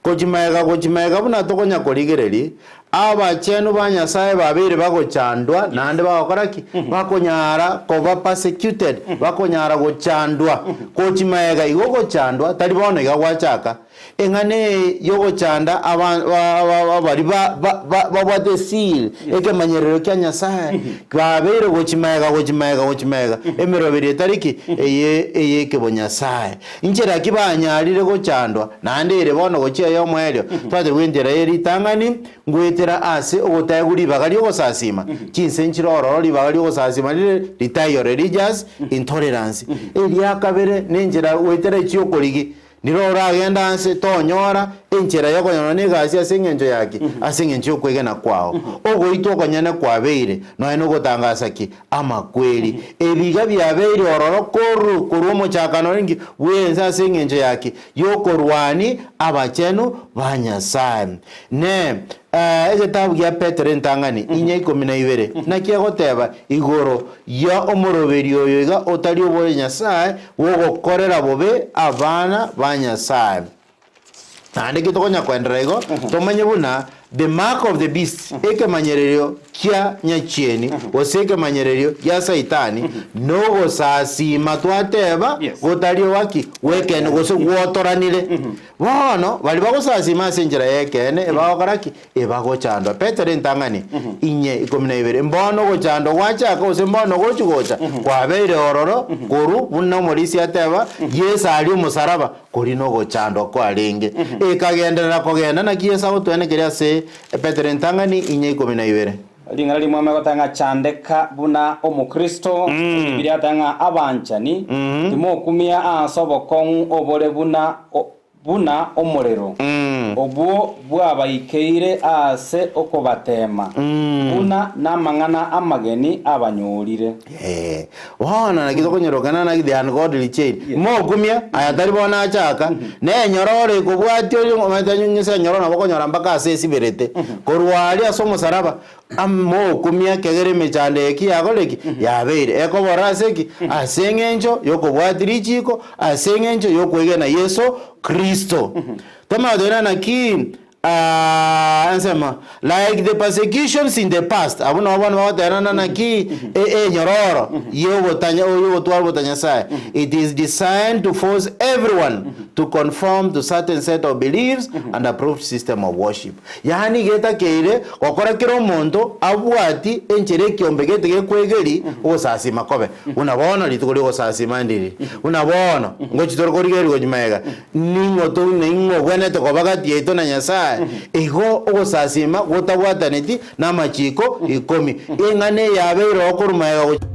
Gochia magega gochia magega buna tokonya korigereria, Abachenu ba Nyasae babeire bagochandwa, naende bagokora ki? Bakonyara koba persecuted, bakonyara gochandwa. Gochi maega igo gochandwa tari bono iga gwachaka. Eng'ana eye yogochanda aba aba baria ba ba ba babwate eseal, ekemanyerero kia Nyasae, babeire gochi maega gochi maega gochi maega, emeroberi etari ki? Eye eyekebonyasae. Inchera ki banyarire gochandwa, naende ere bono gochia y'omoerio? Twatebiwa enchera ye ritang'ani, ngoetera ase ogotaegwa ribaga ri'ogosasiima. Chinse nchire ororo ribaga ri'ogosasiima rire ritaiyo, religious intolerance. Eria kabere nenchera goetera echi'okorigi, niro oragende ase tonyora enchera y'okonyora negasi ase engencho ya ki? Ase engencho y'okwegena kwao. Ogoitwa okonyene kwabeire nonya nogotangasa ki? Amakweri. Ebiga biabeire ororo koru korwa omochakano orenge bw'ense ase engencho yaki? Y'okorwani abachenu ba Nyasae. Ne egetabu gia Petero entang'ani inya ikomi na ibere naki egoteba igoro ya omoroberio oyo iga otari oboye Nyasae bw'ogokorera bobe abana ba Nyasae. Naende ekio tokonya koenderera igo, tomanye buna the mark of the beast, ekemanyererio kia nyachieni, gose ekemanyererio gia Saitani, nogosasiima twateba Yes. gotari ogaki gw'ekeene gose gwotoranire. Bono baria bagosasiima ase enchera y'ekeene ebagokora ki? Ebagochandwa. Petero entang'ani inye 12, Mbono ogochandwa gwachaka gose mbono gochi gocha kwabeire ororo korwa buna omorisia ateba, Yeso aria omosaraba, Koria nogochandwa kwarenge. Ekagenderera kogenda, naki Yeso agotwenekeria ase Petero entang'ani inye 12. Ring'ana rimwame goteba ng'a chandeka buna Omokristo, Ebibilia egoteba ng'a abanchani, timokumia aase obokong'u obore buna buna omorero, obwo bwabaikeire aase okobateema, buna namang'ana amageni abanyorire. Ee, bono naki tokonyorokana naki the ungodly chain. Mokumia, aya tari bono achaka, na enyororo ekobwatia oyo omanyete anyunyuse enyororo nabo okonyora mpaka ase esiberete. Korwa aria ase omosaraba, am mokumia ekegera emechando eye ki yakorire ki? Yabeire. Ekobora ase ki? Ase eng'encho yokobwatia richiko, ase eng'encho yokwegena Yeso Kristo. Tomanye gotenena naki Ensemo, like the persecutions in the past, abwo nabo bono bagoteerana naki enyororo y'ogotwara obotanyasae, it is designed to force everyone to conform to certain set of beliefs and approved system of worship. Yaani iga etakeire gokora kera omonto abwati enchera ekiombe gete gekwegeri ogosasima kobe. Buna bono rituko ri'ogosasima ndiri, buna bono ngochi tore korigereria gochia magega. Ning'o toune ing'o ogwenerete koba gati yaito na Nyasae? Igo ogosasiima gotabwataneti namachiko ikomi. Eng'ana eye yabeire oo korwa magega gochia.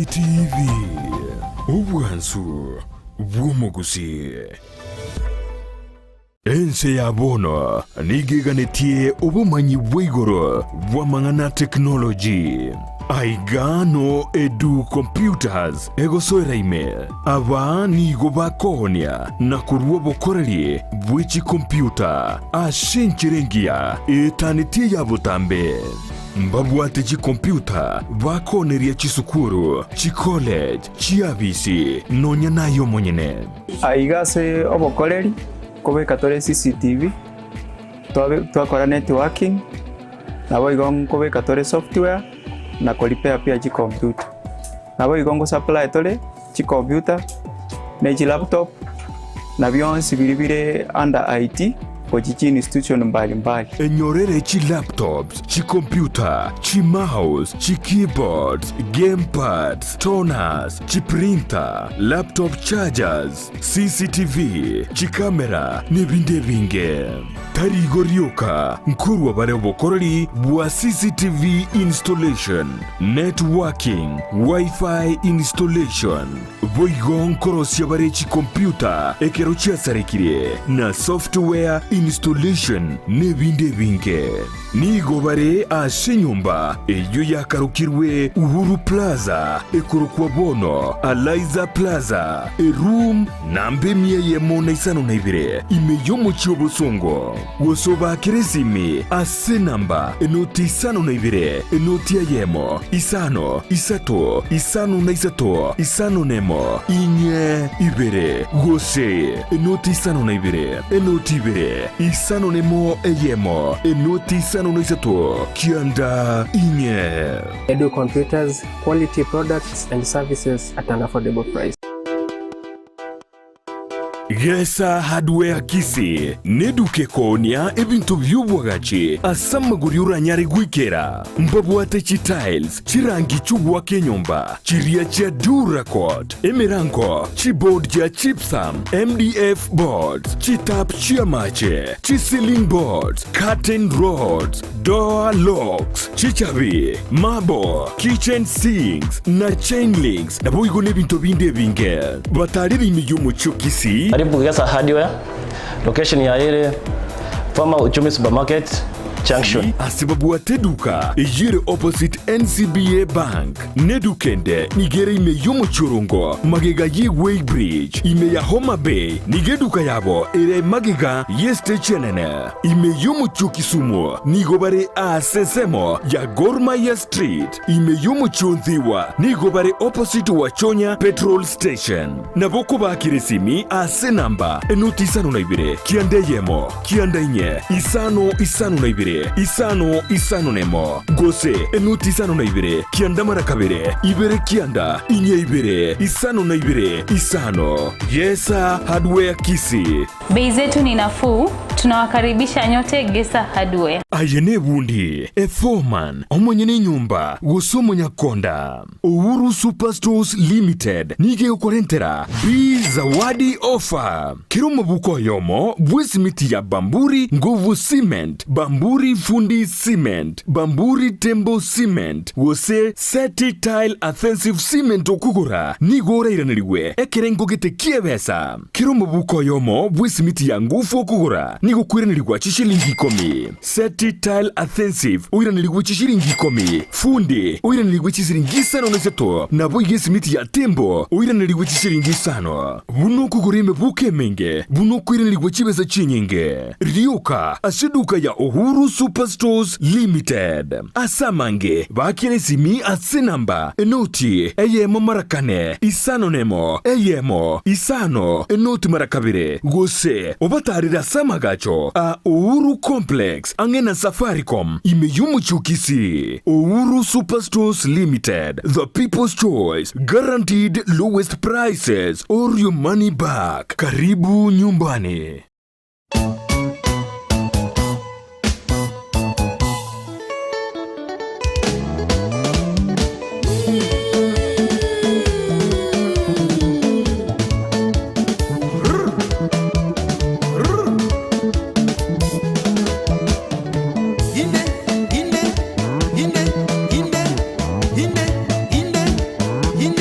DCTV, obwansu bw'omogusii. Ense ya bono nigo eganetie obomanyi bwa igoro bw'amang'ana a tekinoloji. Aiga no Edu Computers egosoera ime. Aba nigo bakoonia na korua obokoreri bwe chikompyuta ase enchera engiya etanetie eya botambe. Mbabwate chikompyuta bakooneria chisukuru, chicollege, chiabisi, nonya naye omonyene. Aiga ase obokoreri nkobeka tore CCTV, twakora networking, naboigo nkobeka tore software na ko repair pia chicomputer. Naboigo ngo supply tore chicomputer ne chilaptop na bionsi biria bire under IT gochia chi institution mbali mbali. Enyorere chilaptops, chicomputer, chimouse, chikeyboards, gamepads, toners, chiprinter, laptop chargers, CCTV, chicamera, nebinde ebinge. Tari igo rioka, nkorwa bare obokoreri bwa CCTV installation, networking, Wi-Fi installation. Boigo nkorosia bare chikompyuta ekero chiasarekire, na software installation, nebinde ebinge. Nigo bare ase enyomba eyio yakarokirwe Uhuru Plaza, ekorokwa bono Alaiza Plaza, eroom namba emia eyemo na isano na ibere, ime y'omochie o Bosongo. Gose obaakere esimi ase enamba enoti isano na ibere, enoti eyemo, isano, isato, isano na isato, isano nemo, inye, ibere, gose enoti isano na ibere, enoti ibere, isano nemo eyemo, enoti isano na isato, kianda inye. Edu Computers, quality products and services at an affordable price. Gesa Hardware Kisii neduka ekoonia ebinto bi'obwagachi ase amagori oranyare goikera. Mbabwate chitiles, chirangi chi'ogoaka enyomba, chiria chia Duracot, emerango, chiboard chia gypsum, MDF boards, chitap chi'amache, chiceiling boards, curtain rods, door locks, chichabi, marble, kitchen sinks, na chain links, naboigo nebinto binde ebinge. Batarire ime y'omochie o Kisii. Karibu Gesa Hardware, location ya ere former Uchumi Supermarket Junction. Ase babwate eduka eyio ere opposite NCBA Bank. Neduka ende nigo ere ime y'omochie Orongo, magega ye Weigh Bridge, ime ya Homa Bay, nigo eduka yabo ere magega y'estage enene. Ime y'omochie o Kisumu nigo bare aase ensemo ya Gor Mahia Street. Ime y'omochie o Nthiwa nigo bare opposite Wachonya Petrol Station. Nabo okobakera esimi ase enamba enoti isano na ibere, kianda eyemo, kianda inye, isano isano na ibere, isano isano nemo, gose enoti isano na ibere, kianda mara kabere, ibere kianda, inye ibere, isano na ibere, isano. Gesa Hardware Kisii. Bei zetu ni nafuu, tunawakaribisha nyote Gesa Hardware. Aye nebundi, eforeman, omonyene enyomba, gose omonyakonda. Uhuru Super Stores Limited nigo egokorentera Bi Zawadi Offer. Kera omobuko oyomo bw'esimiti ya Bamburi Nguvu Cement, Bamburi Fundi Cement, Bamburi Tembo Cement, gose Seti Tile Adhesive Cement okogora nigo orairanerigwe ekerengo gete ki'ebesa. Kera omobuko oyomo bw'esimiti ya Nguvu okogora nigo okoiranerigwa chishilingi ikomi. Seti Tile Adhesive oiranerigwe chishilingi ikomi. Fundi oiranerigwe chisiringi isano na isato, naboigo esimiti ya Tembo oiranerigwe chishilingi isano. Buna okogora emebuko emenge, buna okoiranerigwa chibesa chinyinge. Rioka ase eduka ya Uhuru Super Stores Limited. Ase amange, baakera esimi ase enamba enoti eyemo mara kane, isano nemo, eyemo, isano, enoti mara kabere, gose obatarere ase amagacho a Uhuru Complex ang'e na Safaricom ime y'omochie o Kisii. Uhuru Super Stores Limited, the people's choice, guaranteed lowest prices or your money back. Karibu nyumbani. Inde, inde, inde, inde, inde, inde, inde.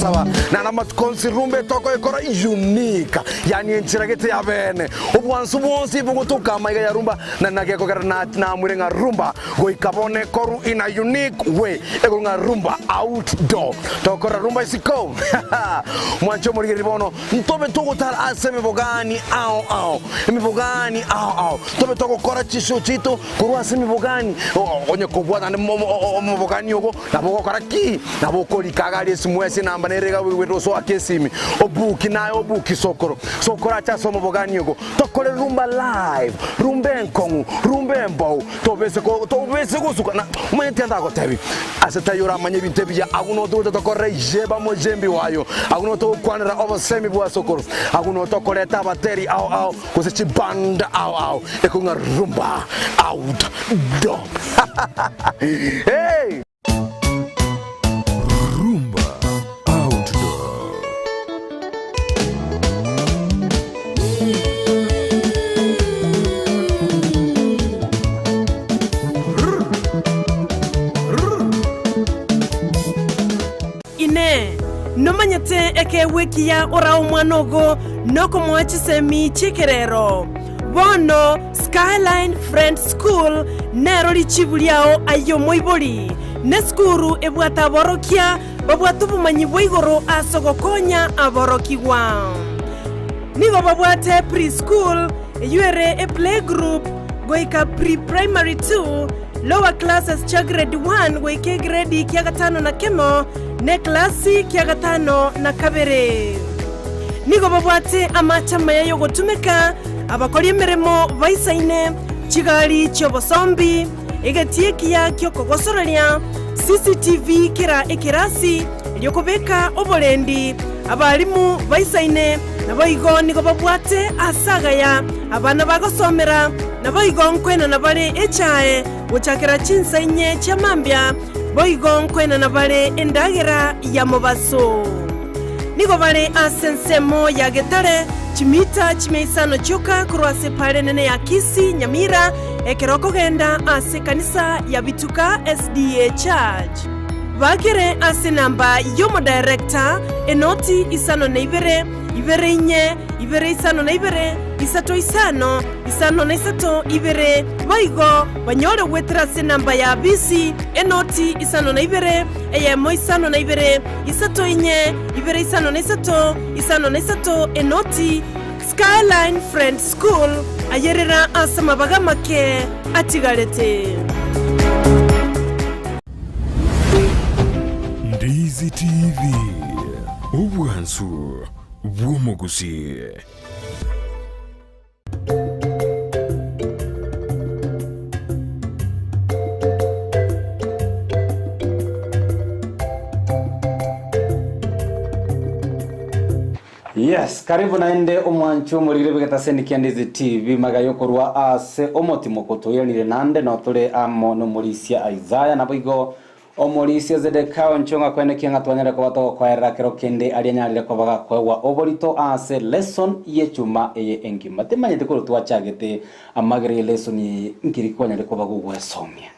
togosaba naende amatuko onsi rumba etokoyekora unique yaani enchera gete ya bene obwansu bwonsi bogotoka amaiga ya rumba na nagekogera na namwire ng'a rumba goika bono ekoru in a unique way ekoru ng'a rumba outdoor togokora rumba isiko mwanche omorigereria bono ntobe togotara ase emebogani ao ao emebogani ao ao tobe togokora chishow chiaito Korwa ase emebogani, onye kobua naende omobogani ogo, nabo ogokora ki? Nabo okorika iga aria esimu ase enamba nere iga oigwete osoake esimi, obuki naye obuki sokoro, sokoro ache ase omobogani ogo, tokore rumba live, rumba enkong'u, rumba embou, tobese ko tobese gosuka na omanyete tiga ndagotebi, ase taiyo oramanye ebinto ebiya, agwo noo togocha tokorere jeba mojembi wayo, agwo noo togokwanera obosemi bwa sokoro, agwo noo tokoreta abateri ao ao. Gose chibanda ao ao ekong'a rumba out do hey. Rumba Outdoor. Inee! Nomanyete ekeegwa ekiya orae omwana ogo nokomoa chisemi chi'ekerero? Bono Skyline Friends School nero richibu riao aye omoibori. Nesukuru ebwate aborokia babwate obomanyi bwa igoro ase ogokonya aborokigwa. Nigo babwate pre-school eyio ere eplaygroup goika pre-primary 2, Lower classes chia grade 1 goika egredi kia gatano na kemo, na eklasi kia gatano na kabere. Nigo babwate amache amaya y'ogotumeka, abakori emeremo baisaine, chigari chi'obosombi, egetii ekiya ki'okogosoreria, CCTV kera ekerasi, erio kobeka oborendi, abalimu baisaine, Naboigo nigo babwate aase agaya abana bagosomera, naboigo nkoenana bare echae gochakera chinsa inye chia mambia, boigo nkoenana bare endagera ya mobaso. Nigo bare ase ensemo ya Getare, chimita chimia isano chioka korwa ase epaara enene ya Kisii, Nyamira, ekero okogenda ase ekanisa ya Bituka SDA Church. Bakere ase enamba y'omodirector, enoti isano na ibere, ibere inye, ibere isano na ibere, isato isano, isano na isato, ibere. Boigo banyore goetera ase enamba ya bisi, enoti isano na ibere, eyemo isano na ibere, isato inye, ibere isano na isato, isano na isato, enoti. Skyline Friends School, ayerera ase amabaga amake atigarete. Ndizi TV, obwansu bw'omogusii. Yes, karibu naende omwancho omorire bw'egetaseni kia Ndizi TV maga yokorwa ase omotimo toiranire nande no tore amo nomorisia Isaiah naboigo omorisia Zedekiah oncho ng'a kwenekia ng'a twanyare koba togokoerera kero kende aria anyarire koba gakoegwa oborito ase lesson y'echuma eye engima. Timanyeti korwa twachagete amagera ye lesson eye nkeri kwanyare koba gogwesomia.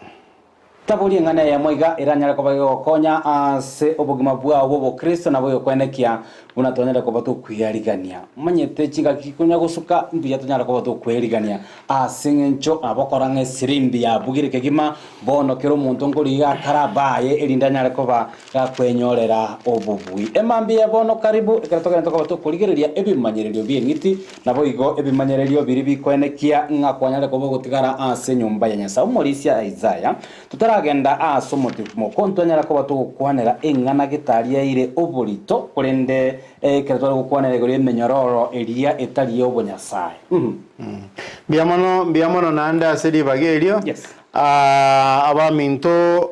Tabori eng'ana eyemo iga eranyare koba gegokonya ase obogima bwao bw'obokristo nabo egokwenekia buna twanyare koba tokwearigania. Omanyete chingaki konya gosuka mbuya tonyare koba tokwearigania ase eng'encho abokora ng'a esirimbi yabugire kegima bono kera omonto nkorigia akare abaye erinde anyare koba gakwenyorera obobui. Emambia ya bono karibu ekero togenda tokoba tokorigereria ebimanyererio bi'eng'iti Naboigo ebimanyererio biria bikoenekia ng'a kwanyare koba ogotigara ase enyomba ya Nyasae. Omorisia Isaya, totaragenda ase omotimoko, ntwanyara koba togokwanera eng'ana getari yaire oborito, korende ekero tware gokwanera igoro y'emenyororo eria etari y'obonyasae. Mbuya mono, mbuya mono naende ase ribaga erio. Yes. Abaminto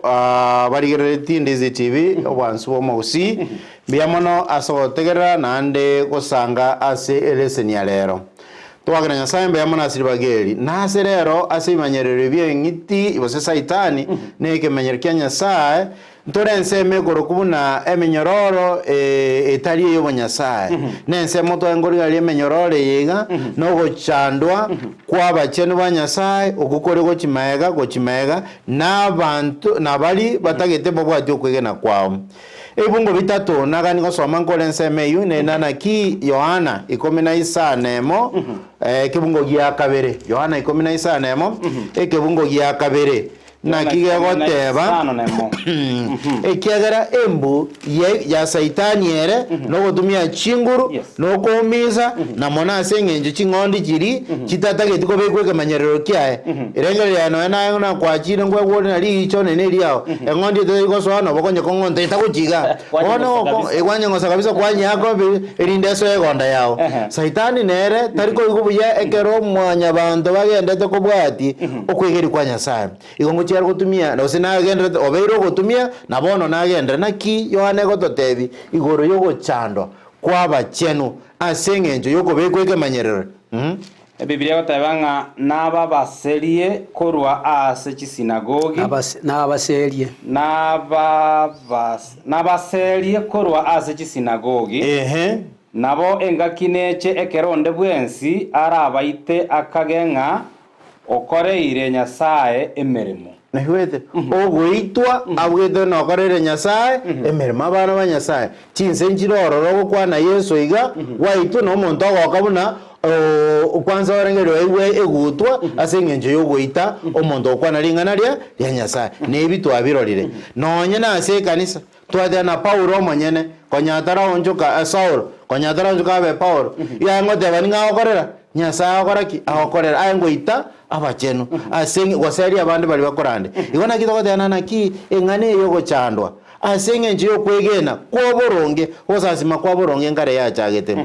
barigereretie Ndizi TV, obwansu bw'omogusii, mbuya mono ase ogotegerera naende gosanga ase eleseni ya rero. Togakera Nyasae mbuya mono ase ribaga eri. Nase rero ase ebimanyererio bi'eng'iti gose Saitani na ekemenyero kia Nyasae. Ntore ensemo ekorokwa buna emenyororo etari ey'obonyasae, na ensemo twangorigaria emenyororo eye iga, na ogochandwa kw'abachenu ba Nyasae okwo kore gochia magega gochia magega, na abanto na baria batagete mbabwati okwegena kwao. Ebibungo bitato nagani gosoma nkore ensemo eyio, nena naki Yohana ikomi na isano emo, ekebungo gia kabere, Yohana ikomi na isano emo, ekebungo gia kabere. Naki gegoteba, Ekiagera embu ya Saitani ere nogotumia chinguru, na okoumisa, na mono ase engencho ching'ondi chiria chitatageti kobekwa ekemanyerero kiaye. Rengereria nonya naye nakwachire nkwegwa ore na riicho onye neriao, eng'ondi etari gosoa nobo konya kong'onta etagochia igaa. Bono kwanyeng'osa kabisa kwanyeaka erinde esoe egonda yao. Saitani nere tari koigwa buya ekero mwanyabanto bagendete kobwatia okwegeria kwa Nyasae. Igo ngochia are gotumia, gose nagenderete, obeire ogotumia, na bono nagenderere. Naki Yohana egototebia igoro y'ogochandwa kw'abachenu ase engencho y'okobekwa ekemanyerero? Ebibilia egoteba ng'a nababaserie korwa aase chisinagogi. Nabaserie. Nabaserie korwa ase chisinagogi. Nabo engaki neche ekero onde bwensi arabaite akage ng'a okoreire Nyasae emeremo. Naigwete ogoitwa abwete nokoreire Nyasae emeremo. Abana ba Nyasae, chinse nchire ororo ogokwana Yeso iga, gwaitwe nomonto ogoka buna kwansa orengereria oigwe egutwa ase engencho y'ogoita omonto ogokwana ring'ana ria ria Nyasae. Nebi twabirorire nonye nase ekanisa. Twateba na Paulo omonyene, konya ataraonchoka, Saulo, konya ataraonchoka abe Paulo, iga aye ngoteba ning'o agokorera? Nyasae agokora ki? Agokorera aye ngoita abachenu, ase goseria abande baria bakorande. Igo naki togoteba naki eng'ana eye y'ogochandwa ase engencho y'okwegena kw'oboronge, ogosasima kwa boronge nkare yachagete.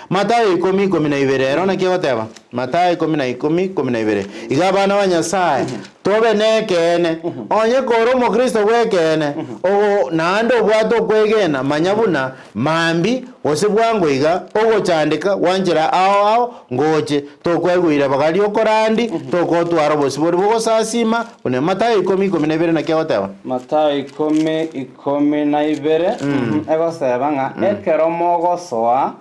Mathayo ikomi ikomi na ibere ero naki egoteba? Mathayo ikomi na ikomi ikomi na ibere. Iga abana ba Nyasae, tobe nekeene. Onye kore omokristo bw'ekeene, ogo naende obwate okwegena, manya buna mambi gose bwango iga ogochandeka gwanchera ao ao ngoche, tokwegwira baga riokorandi, tokotwara obosibori bw'ogosasima buna Mathayo ikomi ikomi na ibere naki egoteba. Mathayo ikomi ikomi na ibere egoseba ng'a ekero mogosoa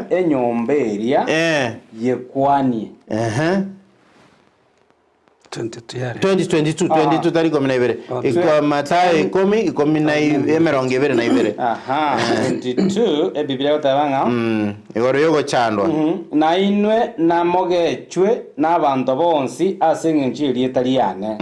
enyomba eria, yekwanie. 2022 22 tari ikomi na ibere Iko- Mathayo ikomi ikomi na i- emerongo ebere na ibere Aha, 22 Ebibilia egoteba ng'a igoro y'ogochandwa Na inwe namogechwe nabanto bonsi ase engencho y'erieta riane,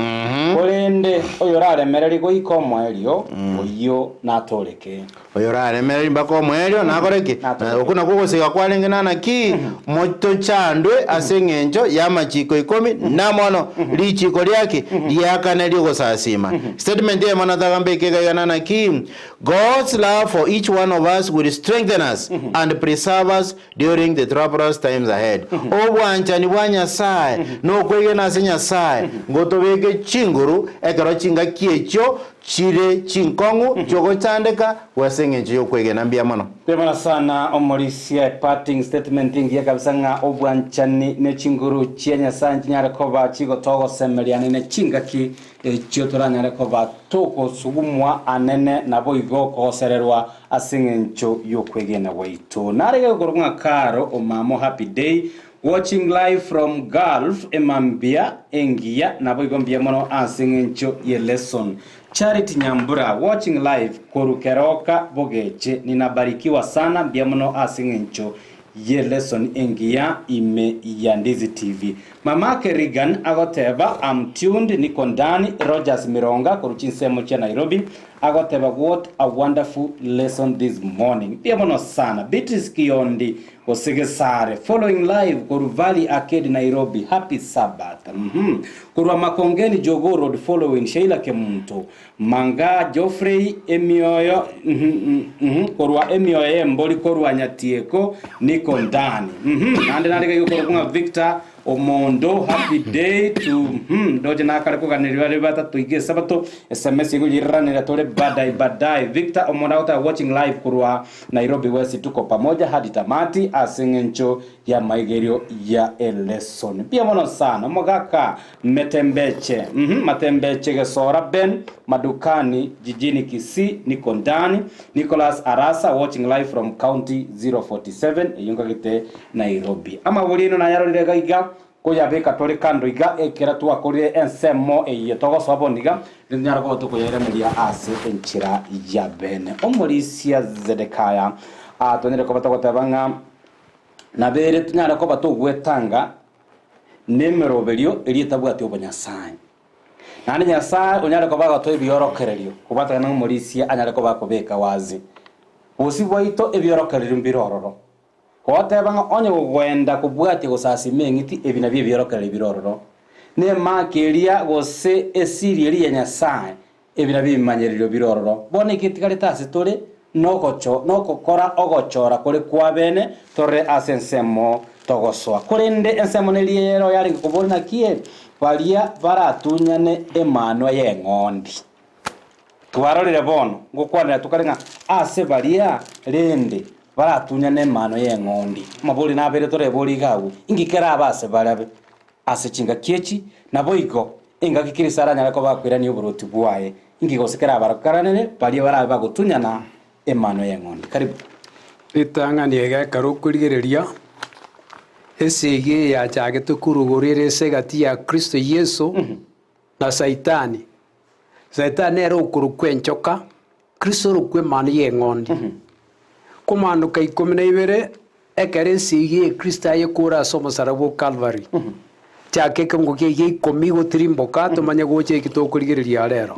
korende oyoraremererie goika omoerio, oyio natooreke. Oyoraremererie mpaka omoerio nakore ki? Na okwo nakwo ogosiga kwarenge nana ki? Motochandwe ase engencho y'amachiko ikomi na mono richiko ria ki? Ria kane ri'ogosasima. Statement eyemo nataka mbeke iga iga nana ki? God's love for each one of us will strengthen us and preserve us during the troublous times ahead. Obwanchani bwa Nyasae na okwegena ase Nyasae ngotobeke chinguru ekero chingaki echio chire chinkong'u chi'ogochandeka gw'ase engencho y'okwegena. Mbuya mono. Mbuya sana omorisia parting statement engiya kabisa ng'a obwanchani ne chinguru chia Nyasae nchinyare koba chigotogosemeria anene chingaki echio toranyare koba togosugumwa anene naboigo kogosererwa Ase engencho y'okwegena gwaito. Narege gokorokwa ng'a Caro omamo happy day watching live from Gulf emambia engiya naboigo mbuya mono ase engencho ye lesson. Charity Nyambura watching live koru Keroka Bogeche ninabarikiwa sana mbuya mono ase engencho ye lesson engiya ime ya Ndizi TV. Mamake Reagan agoteba am tuned niko ndani Rogers Mironga korwa chinsemo chia Nairobi Agoteba what a wonderful lesson this morning. Mbuya mono sana. Beatrice Kiondi gose Gesare following live korwa Valley Arcade Nairobi. Happy Sabbath. Mhm. Korwa Makongeni Jogoo Road following Sheila Kemunto. Manga Geoffrey emioyo mhm mhm korwa emioyo y'embori korwa Nyatieko niko ndani. Mhm. Naende narenge gokorokwa ng'a Victor. Omondo happy day to hmm ndoche nakare koganeria bare batato iga esabato sms igo yiriranera tore badai badai Victor Omondo agoteba watching live korwa Nairobi West tuko pamoja hadi tamati ase eng'encho y'amaigerio ya elesson mbuya mono sana omogaka Metembeche uhmm Matembeche Gesora Ben Madukani jijini Kisii niko ndani Nicholas Arasa watching live from county 047 eyio nkagete Nairobi. Amabori aino nayarorire iga iga, koyabeka tore kando iga, ekero twakorire ensemo eye togosoa bono iga, nitonyare koba tokoyairaneria ase enchera ya bene. Omorisia Zedekaya atonyare koba togoteba ng'a nabere tonyare koba togwetanga nemeroberio eria etabwati obonyasae. Naende Nyasae onyare koba agotoa ebiorokererio kobwatana na omorisia anyare koba akobeka wazi bosio bwaito ebiorokererio mbire ororo. Goteba ng'a onye gogoenda kobwatia gosasima eng'iti ebi nabio ebiorokererio bire ororo, nemaki eria gose esiri eria ya Nyasae ebi nabio ebimanyererio bire ororo. Bono eki etigarete ase tore nogocho nogokora ogochora kore kw'abene torore ase ensemo togosoa. Korende ensemo neria ere oyarenge koboria naki ere, baria baratunyane emanwa y'eng'ondi. Twarorire bono, ngokwanera tokare ng'a ase baria rende baratunyane emano y'eng'ondi. Amabori nabere toreborie iga agwo, inki kerabe ase barabe ase chingaki echi? Naboigo engaki Kristo aranyare koba akoirania oborwoti bwaye, inki gose kerabarokeranere baria barabe bagotunyana emano y'eng'ondi? Karibu. Ritang'ani iga ekero okorigereria esegi eye yachagete korwa igoro ere ase egati ya Kristo Yeso na Saitani. Saitani nere okorokwa enchoka, Kristo orokwa emanu y'eng'ondi. Komaanoka ikomi na ibere, ekero esegi eye Kristo ayekore ase omosaraba o Kalvari. Chaka ekeungo kia gia ikomi gotirimboka tomanye gocha eki tokorigereria rero.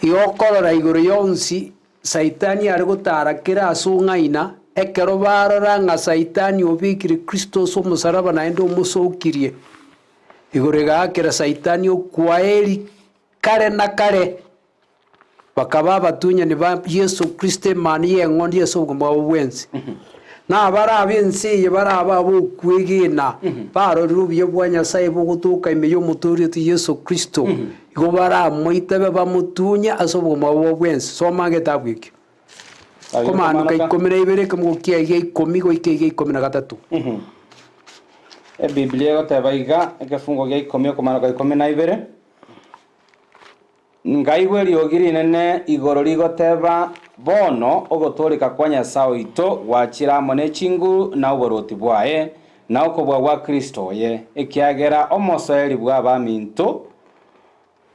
Igo okorora igoro yonsi Saitani are gotara kera ase ong'aina, ekero barora ng'a Saitani obekire Kristo ase omosaraba naende omosokirie. Igoro egaakera Saitani okwaeri kare na kare, bakaba abatunyani ba Yeso Kristo emanu y'eng'ondi ase obogima bwabo bwensi. Na abare ab'ense eye barabe ab'okwegena, barorire obuya bwa Nyasae bogotoka ime y'Omotoori oito Yeso Kristo, igo baramoitabe bamotunye ase obogima bwabo bwensi. Soma egetabu ekio. Komaanoka ikomi na ibere, ekemogo kiaye gia ikomi goika egia ikomi na gatato. Ebiblia egoteba iga, ekefungo gia ikomi okomaanoka ikomi na ibere, Nkaigwa eriogi rinene igoro rigoteba, Bono ogotooreka kwa Nyasae oito gwachire amo ne chinguru na oboruoti bwaye, na okobua gwa Kristo oye, ekiagera omosoeri bw'abaminto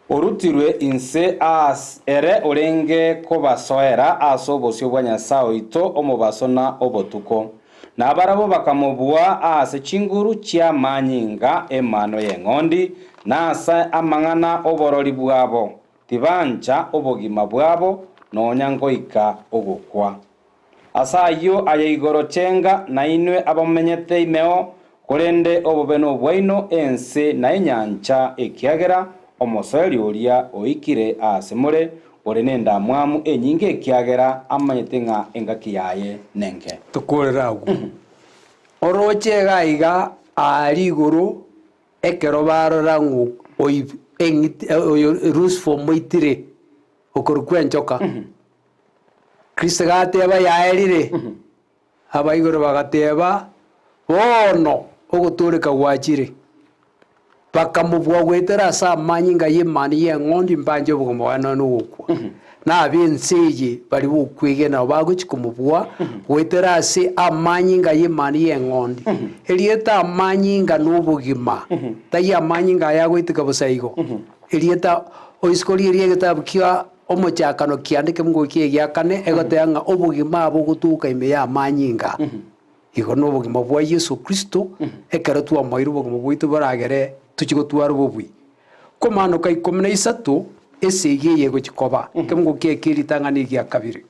Orutirwe inse aase ere orenge kobasoera ase obosio bwa Nyasae oito omobaso na obotuko. Na barabwo bakamobua aase chinguru chi'amanyinga 'emanwa y'eng'ondi, na ase amang'ana 'oborori bwabo, tibancha obogima bwabo nonya ngoika ogokwa. Ase ayio aye igoro chenga, na inwe abamenyete imeo, korende obobe nobwaino ense na enyancha, ekiagera omosoeri oria oikire aase more, ore nendamwamu enyinge ekiagera amanyete ng'a engaki yaye nenke. Tokorere agwo. Oroche iga iga aaria igoro ekero barora ng'o eng'iti oyo Lusifa omoitire okorokwa enchoka. Kristo agateba, Yaerire. Abaigoro bagateba, Bono ogotooreka gwachire. Bakamobua goetera ase amanyinga y'Emanu y'Eng'ondi mbanche obogima bwaye nonya nogokwa. Na ab'ense eye baria bokwegena nabo bagochia komobua goetera ase amanyinga y'Emanu y'Eng'ondi. Erieta amanyinga nobogima, tai amanyinga aya agoiteka bosa igo. Erieta oisiko riria egetabu kia Omochakano kiande kemongo ki'egiakane egoteba ng'a obogima bogotoka ime y'amanyinga igo nobogima bwa Yeso Kristo, ekero twamoeire obogima bwaito boragere tochie gotwara obobui. Komanoka ikomi na isato esegi eye egochia koba kemongo kiaye kie ritang'ani egia kabere.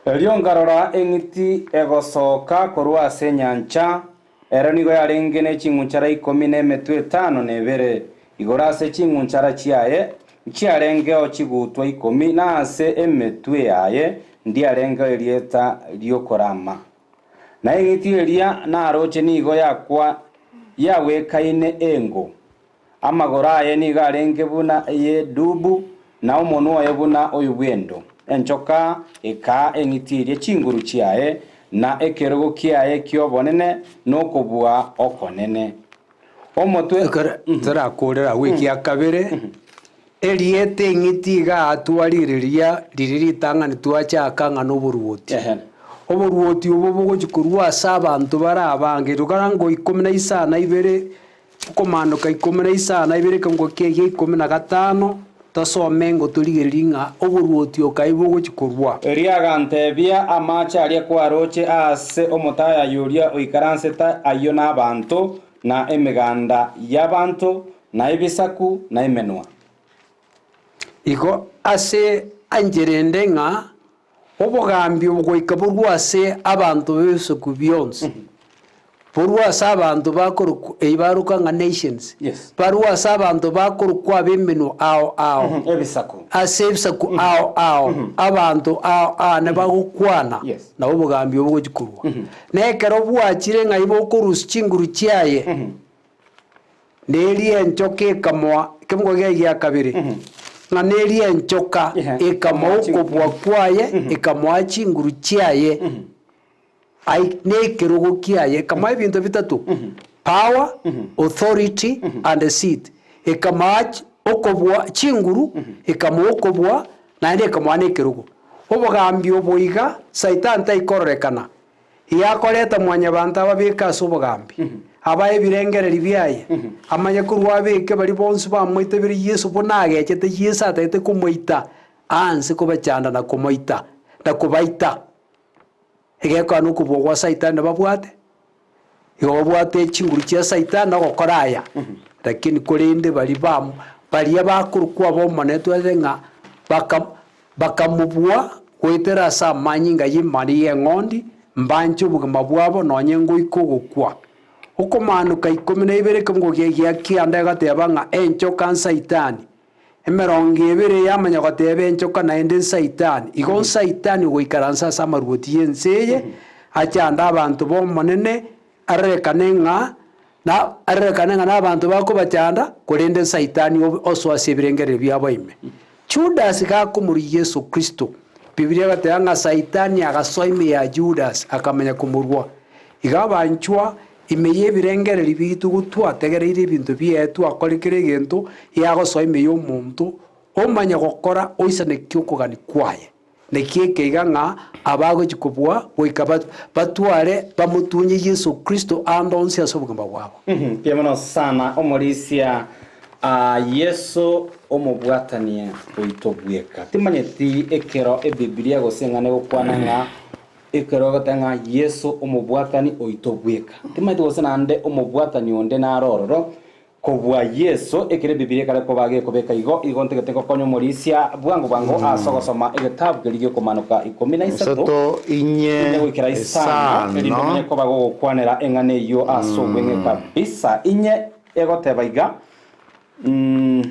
Erio nkarora eng'iti egosoka korwa ase enyancha, Ero nigo yarenge ne ching'unchara ikomi na emetwe etano na ebere. Igoro ase ching'unchara chiaye nchiarengeo chigutwa ikomi, na ase emetwe yaye ndiarengeo erieta ri'okorama. Na eng'iti eria naroche nigo yakwa. yagwekaine engo. Amagoro aye nigo arenge buna ay'edubu, na omonwa oye buna oyo bw'endo. Enchoka ekaa eng'iti eria chinguru chiaye, na ekerogo kiaye ki'obonene, na okobua okonene. Omotwe. Ekero torakoorere agwo ekia kabere, erieta eng'iti iga atwarire riria riria ritang'ani twachaka ng'a noboruoti. Oboruoti obo bogochia korwa ase abanto bare abange, rogora ngo ikomi na isano na ibere, okomaanoka ikomi na isano na ibere ekerongo kiaye ikomi na gatano, tosome ngo torigererie ng'a oboruoti okai bogochia korwa. Erio agantebia, Amache aria kwaroche aase omotayayi oria oikaransete ayio nabanto, na emeganda y'abanto, na ebisaku, na emenwa. Igo ase enchera ende ng'a obogambi obo goika borwe ase abanto b'ebisaku bionsi, borwe ase abanto bakorokwa eyio barokwa ng'a nations, Yes. barwe ase abanto bakorokwa ab'emenwa ao ao, Ebisaku. ase ebisaku ao ao, abanto ao ao nabagokwana, Yes. nabo obogambi obo bogochia korwa. Na ekero bwachire ng'ai bokorusia chinguru chiaye, neria enchoka ekamoa, ekemogo kiaye gia kabere, ng'a neria enchoka ekamoa okobua kwaye, ekamoa chinguru chiaye, ai na ekerogo kiaye, ekamoa ebinto bitato, power, authority and seat. Ekamoa chi okobua chinguru, ekamoa okobua, naende ekamoa na ekerogo. Obogambi obo iga, Saitani taikororekana, iga akoreta mwanyabanto ababeke ase obogambi, abae ebirengereri biaye, amanye korwa abeke baria bonsi bamoitabire Yeso buna agechete Yeso atagete komoita, aanse kobachanda na komoita, na kobaita. Egekoa nokobua gwa Saitani nababwate, igo babwate chinguru chia Saitani na ogokora aya, lakini korende baria bam baria bakorokwa ab'Omonene twarire ng'a baka bakamobua goetera ase amanyinga y'Emani y'Eng'ondi, mbanche obogima bwabo nonye ngoika ogokwa. Okomaanoka ikomi na ibere ekemogo gia gia kianda egateba ng'a enchoka n'Saitani, Emerongo ebere yamanya goteba enchoka naende n'Saitani. Igo n'Saitani ogoikaransa ase amaruoti y'ense eye, achande abanto b'Omonene, arorekane ng'a na arorekane ng'a nabanto bakobachanda, korende n'Saitani osoa ase ebirengererio biabo ime. Judas gakomorua Yeso Kristo, Bibilia egateba ng'a Saitani agasoa ime ya Judas akamanya komorua. Iga abanchwa Ime y'ebirengererio biaito gotwategereire ebinto biaye twakore kera egento giagosoa ime y'omonto, omanye gokora oisanekie okogania kwaye. Naki ekeiga ng'a abagochia kobua goika batware bamotunye Yeso Kristo aande onsi ase obogima bwabo. Mbuya mono sana omorisia Yeso omobwatanie oito bweka. Timanyeti ekero ebibilia gose eng'ana egokwana ng'a Ekero ogoteba ng'a Yeso omobwatani oito bweka, timanyeti gose naende omobwatani onde nare ororo kobua Yeso, ekero Ebibilia ekare koba gekobeka igo, igo ntagete ngokonya omorisia bwango bwango ase ogosoma egetabu keria gi'Okomanoka ikomi na isato, Isato, inye, inye goikera isano, erinde isano. omanye koba gogokwanera eng'ana eyio ase obweng'e kabisa. Inye egoteba iga, mm,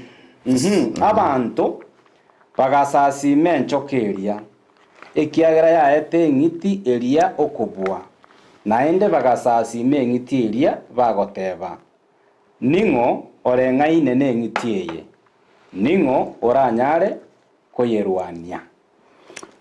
Abanto bagasasiima enchoka eria, ekiagera yaete eng'iti eria okobua. Naende bagasasiima eng'iti eria, bagoteba, Ning'o oreng'aine neng'iti eye? Ning'o oranyare koyerwania?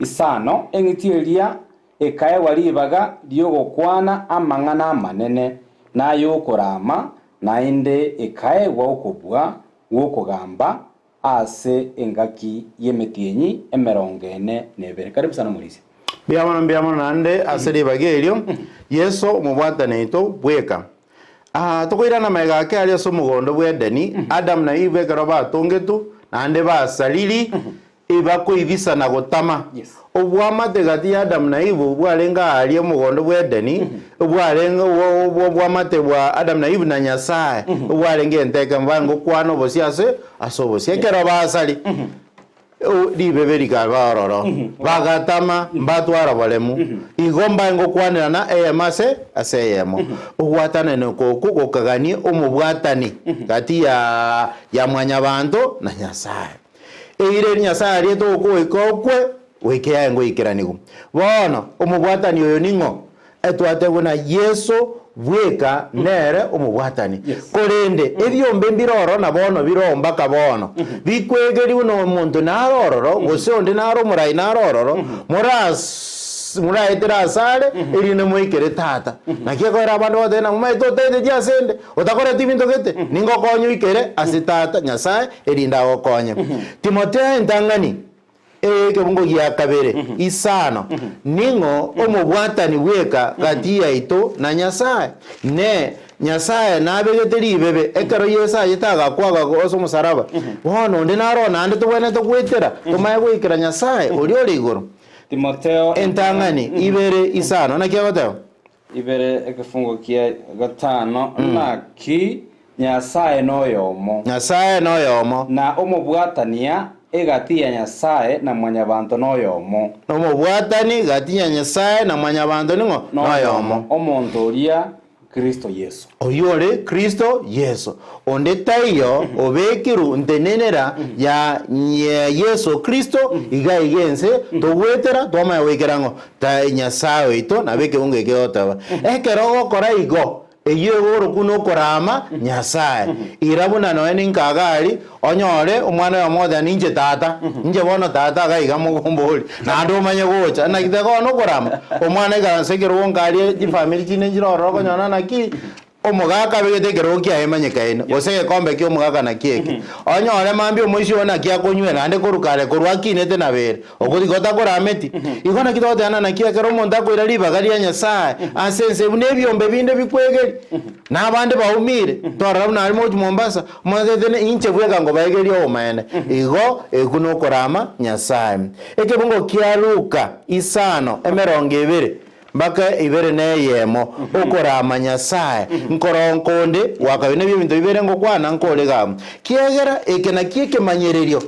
Isano eng'iti eria ekaegwa ribaga ri'ogokwana amang'ana amanene na ay'okorama, naende ekaegwa okobua gw'okogamba Ase engaki y'emetienyi emerongo ene na ebere. Karibu sana omorisia. Mbuya mono, mbuya mono naende ase ribaga erio, Yeso omobwatani oito bweka. Aa, tokoirana magega ake aria ase omogondo bw'Edeni, Adamu na Eva ekero batongetwe, naende basariri, ebakoibisa na gotama. Obwamate gati ya Adamu na Eva bwarenge aaria omogondo bw'Edeni, obwarenge obwamate bwa Adamu na Eve na Nyasae, obwarenge enteke mbae ngokwana obosio ase ase obosio. Ekero basari, ribebe rikaba ororo, bagatama, mbatwara boremu. Igo mbae ngokwanerana eyemo ase ase eyemo. Ogwatanana okwo gokaganie omobwatani gati ya ya mwanyabanto na Nyasae. Eira eri Nyasae ariete ogoika okwe, goika yaye ngoikeranigwe. Bono, omobwatani oyo ning'o? Etwate buna Yeso bweka nere omobwatani. Korende ebiombe mbire ororo na bono bire oo mpaka bono, bikwegerigwe na omonto nare ororo, gose onde nare omorai nare ororo, moraetere asare, erinde moikere Tata. Naki ekogera abande bagoteba ng'a momaete otaeteti asende, otakoreti ebinto gete, ningokonye oikere ase Tata, Nyasae, erinde agokonye. Timotheo entang'ani. Ekebungo gia kabere, isano, Ning'o omobwatani bweka gati yaito na Nyasae? Ne Nyasae nabegete ribebe ekero Yeso ayete agakwa agakwa ase omosaraba. Bono onde naro naende tobwenerete goetera tomanye goikera Nyasae oria ore igoro. Timotheo Entang'ani ibere isano, naki agoteba? Ibere ekefungo kia gatano, Naki Nyasae noyomo. Nyasae noyomo. Na omobwatania egati ya Nyasae na mwanyabanto noyomo. Omobwatani gati ya Nyasae na mwanyabanto ning'o? Noyomo. Omonto oria Kristo Yeso. Oyio ore Kristo Yeso. Onde taiyo obekirwe ntenenera ya Yeso Kristo iga iga ense togwetera twamanya goikera ng'o? Ta Nyasae oito nabo ekebungo eke gegoteba. Ekero ogokora igo, eyio egorokwa nokorama Nyasae. Ira buna nonya ninka Hagari, onyore omwana oyomo ogoteba ninche tata, inche bono tata iga iga mogombori, naende omanye gocha. Naki teba bono okorama, omwana aikaranse ekerogo nkarie chifamiri chinde nchire ororo okonyora naki. Omogaka abegete ekerogo kiaye emanyekaine, gose egekombe ki'omogaka nakio eke. Onyore mambia omoisia oyo naki akonywera, naende korwa kare, korwa akinete nabere, okwo igo takorameti. Igo naki togotebana naki ekero omonto akoira ribaga ria Nyasae ase ense buna ebiombe binde bikwegeria, na abande baumire, twarora buna aria mogochia Mombasa, omonto atebete ng'a inche bweka nkobaegeria obomaene. Igo ekwo nokorama Nyasae. Ekebungo kia Luka isano emerongo ebere. Mpaka ibere neyemo, okorama Nyasae, nkoronka onde gwakabere nebio ebinto bibere ngokwana nkore iga, kiagera eke nakio ekemanyererio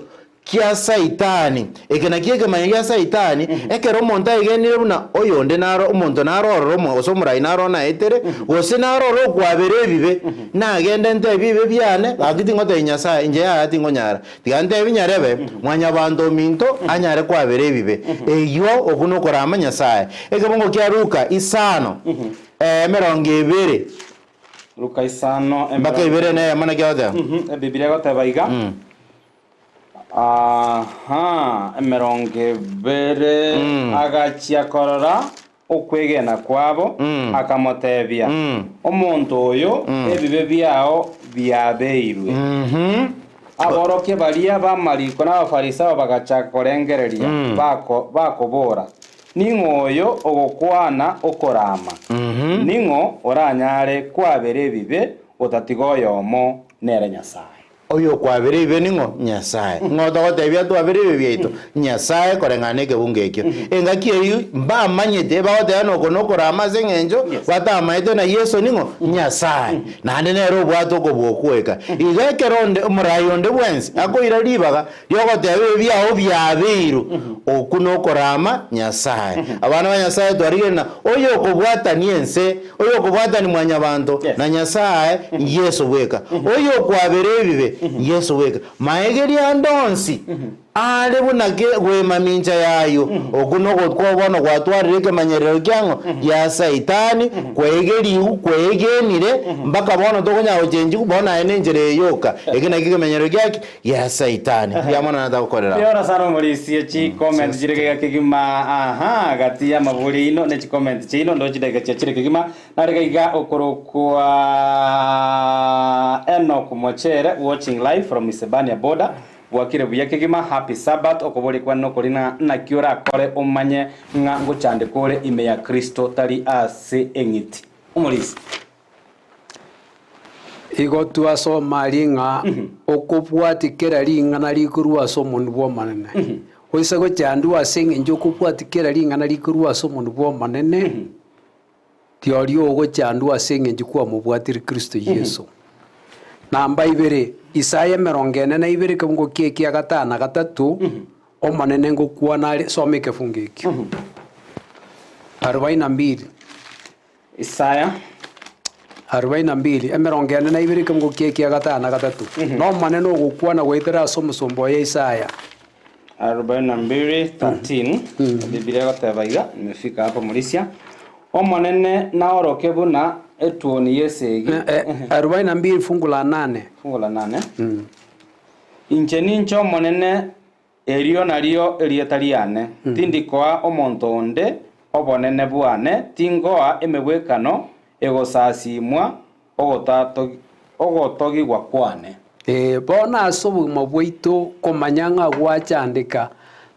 kia Saitani, eke nakio ekemanyererio gia Saitani, ekero omonto aegenire buna oyonde naro omonto naro ororo omo gose omorai naro naetere, gose naro ore okwabera ebibe, nagende ntebie ebibe biane, gaki tingotebia Nyasae, inche yaya tingonyara. Tiga ntebi nyarebe, Mwanyabanto ominto anyare kwabera ebibe. Eyio okwo nokorama Nyasae. Ekebungo kia Luka isano, emerongo ebere Luka isano, mpaka ibere na eyemo naki agoteba? Ebibilia egoteba iga, Aha, emerongo ebere, agachia korora okwegena kwabo, akamotebia, Omonto oyo, ebibe biao biabeirwe. Aborokia baria b'amariko na Abafarisao bagachaka korengereria, bakobora, Ning'o oyo ogokwana okorama? Ning'o oranyare kwabera ebibe otatiga oyomo, nere Nyasae? Oyokwabera ebibe ning'o? Nyasae. Ng'o togotebia twabere ebibe biaito? Nyasae, koreng'ana nekebungo ekio. Engaki eyio mbamanyete, bagoteba noko nokorama ase eng'encho batamaete na Yeso ning'o? Nyasae. Naende nere obwate okobua okwoeka. Igo ekero onde omorai onde bwensi akoira ribaga riogoteba ebibe biao biabeirwe, okwo nokorama Nyasae. Abana ba Nyasae twarigereria na oyokobwatania ense, oyokobwatania mwanyabanto na Nyasae Yeso bweka, oyokwabera ebibe Yeso bweka. Maegeria ande onsi are buna ke goemamincha y'ayio, okwo nogotwa bono gwatwarire ekemanyerero kiang'o? Gia Saitani, kwaegerigwe, kwaegenire, mpaka bono tokonyara gochenchigwa, bono aye nenchera eye yoka. Eke nakio ekemenyerero giaki? Gia Saitani. Mbuya mono natagokorera. Riora sana omorisia chi comment chire kega kegima aha gati ya amabori aino ne chi comment chiaino ndo chidakika chia chire kegima nare gaiga okorokwa Enock Mochere watching live from Isebania border bwakire buya kegima happy Sabbath okoboria kwane nokori ng'a naki orakore omanye ng'a ngochandeka ore ime ya Kristo tari ase eng'iti omorisia. Igo twasoma aria ng'a okobwatia kera ring'ana rikorwa ase omonwa bw'Omonene. Oise gochandwa ase eng'encho okobwatia kera ring'ana rikorwa ase omonwa bw'Omonene, rirorio ogochandwa ase eng'encho kwamobwatire Kristo Yeso. Namba ibere, Isaya emerongo ene na ibere ekefungo kia ekia gatano na gatato, Omonene ngokwana are, soma ekefungo ekio. Arobaini na mbili. Isaya. Arobaini na mbili, emerongo ene na ibere ekemungo kia ekia gatano na gatato, n'Omonene ogokwana goetera ase omosomba oye Isaya. 42:13 Biblia egoteba iga, nimefika hapo Murisia. Omonene naoroke buna etuoni y'esegi. Arubaini na mbili fungu la nane. Fungu la nane. Inche ninche Omonene, erio nario erieta riane, tindi koa omonto onde obonene bwane, tingoa emegwekano egosasiimwa ogotogigwa kwane. Ee, bono ase obogima bwaito komanya ng'a gwachandeka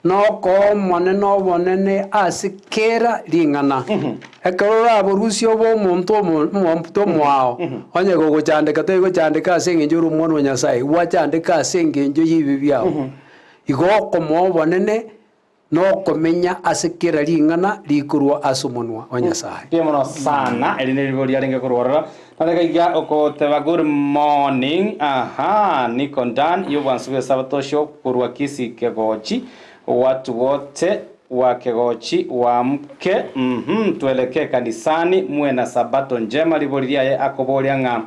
nokoa Omonene obonene ase kera ring'ana. Ekero oraborusie obe omonto omonto omoao, onye gogochandeka tori gochandeka ase engencho ore omwana o Nyasae, gwachandeka ase engencho y'ebibe biao. Igo okomoa obonene Nokomenya ase kera ring'ana rikorwa ase omonwa o Nyasae. Mbuya mono sana eri neribo riarenge korwa ororo narega iga okoteba good morning aha niko Dan yobwansu bwesabato osho korwa Kisii Kegochi watu wote wa Kegochi waamke uhmm tuelekee kanisani muwe na sabato njema ribori riaye akoboria ng'a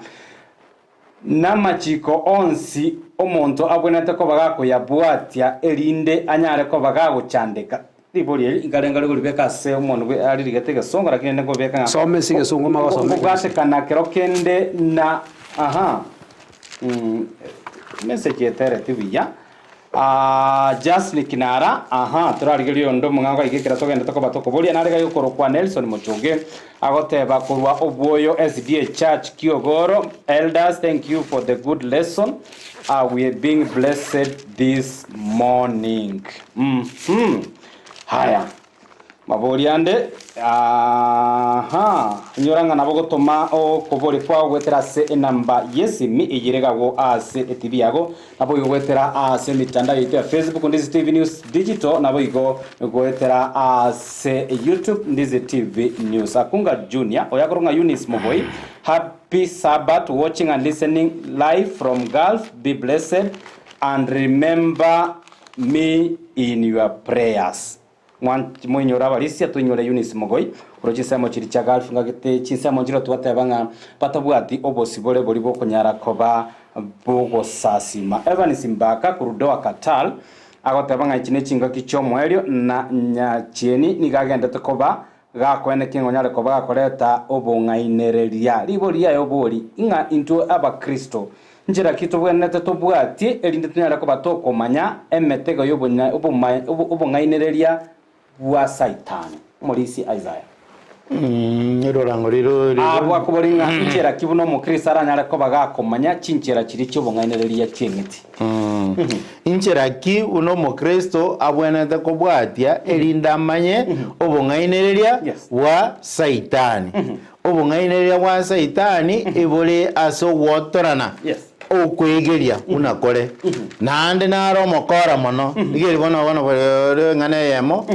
Namachiko onsi omonto abwenerete koba gakoyabwatia, erinde anyare koba gagochandeka. Ribori eri nkarenga rigoribeka ase omonto bwe aririgete egesongo, lakini rende nkobeka ng'a Soma ase egesongo omanye gosoma egesongo. nkobwatekana kero kende na aha message etereti buya. Jasni Kinara, Aha, torarigererie onde omong'ao gaiga ekero togendete koba tokoboria. Nare gai okorokwa Nelson Mochoge agoteba korwa Obwoyo SDA Church Kiogoro, Elders thank you for the good lesson, we are being blessed this morning. Mhm. Haya. Maborio ande, Aaha, inyora ng'a nabo gotoma okoboria kwao goetera ase enamba y'esimi eyere igagwo ase etibi yago, naboigo goetera ase emitandao yaito ya Facebook Ndizi TV News Digital, naboigo goetera ase YouTube Ndizi TV News. Akunga Junior, oyo akorokwa ng'a Eunice Mogoi, Happy Sabbath watching and listening live from Gulf, be blessed and remember me in your prayers. Moinyore abarisia, toinyore Eunice Mogoi, korwa chinsemo chiria chia Gulf ngagete chinsemo nchire twateba ng'a batabwati obosibore boria bokonyara koba bogosasima. Evans Mbaka korwa Doha Qatar agoteba ng'a echi nechingaki chiomoerio na Nyachieni nigo agendete koba gakoenekia ng'a onyare koba gakoreta obong'ainereria. Ribori riaye obori, ng'a intwe abakristo Nchera ki tobwenerete tobwatie erinde tonyare koba tokomanya emetego y'obong'ainereria bwa Saitani? Omorisia Isaya. Erorango riro riro. Abwo akobori ng'a nchera ki buna omokristo aranyare koba gakomanya chinchera chiria chi'obong'ainereria chi'eng'iti? Inchera ki buna omokristo abwenerete kobwatia erinde amanye obong'ainereria bwa Saitani? Obong'ainereria bwa Saitani ebore ase ogwotorana okwegeria buna kore, naende nare omokora mono. Rigereria bono bono bore eng'ana eyemo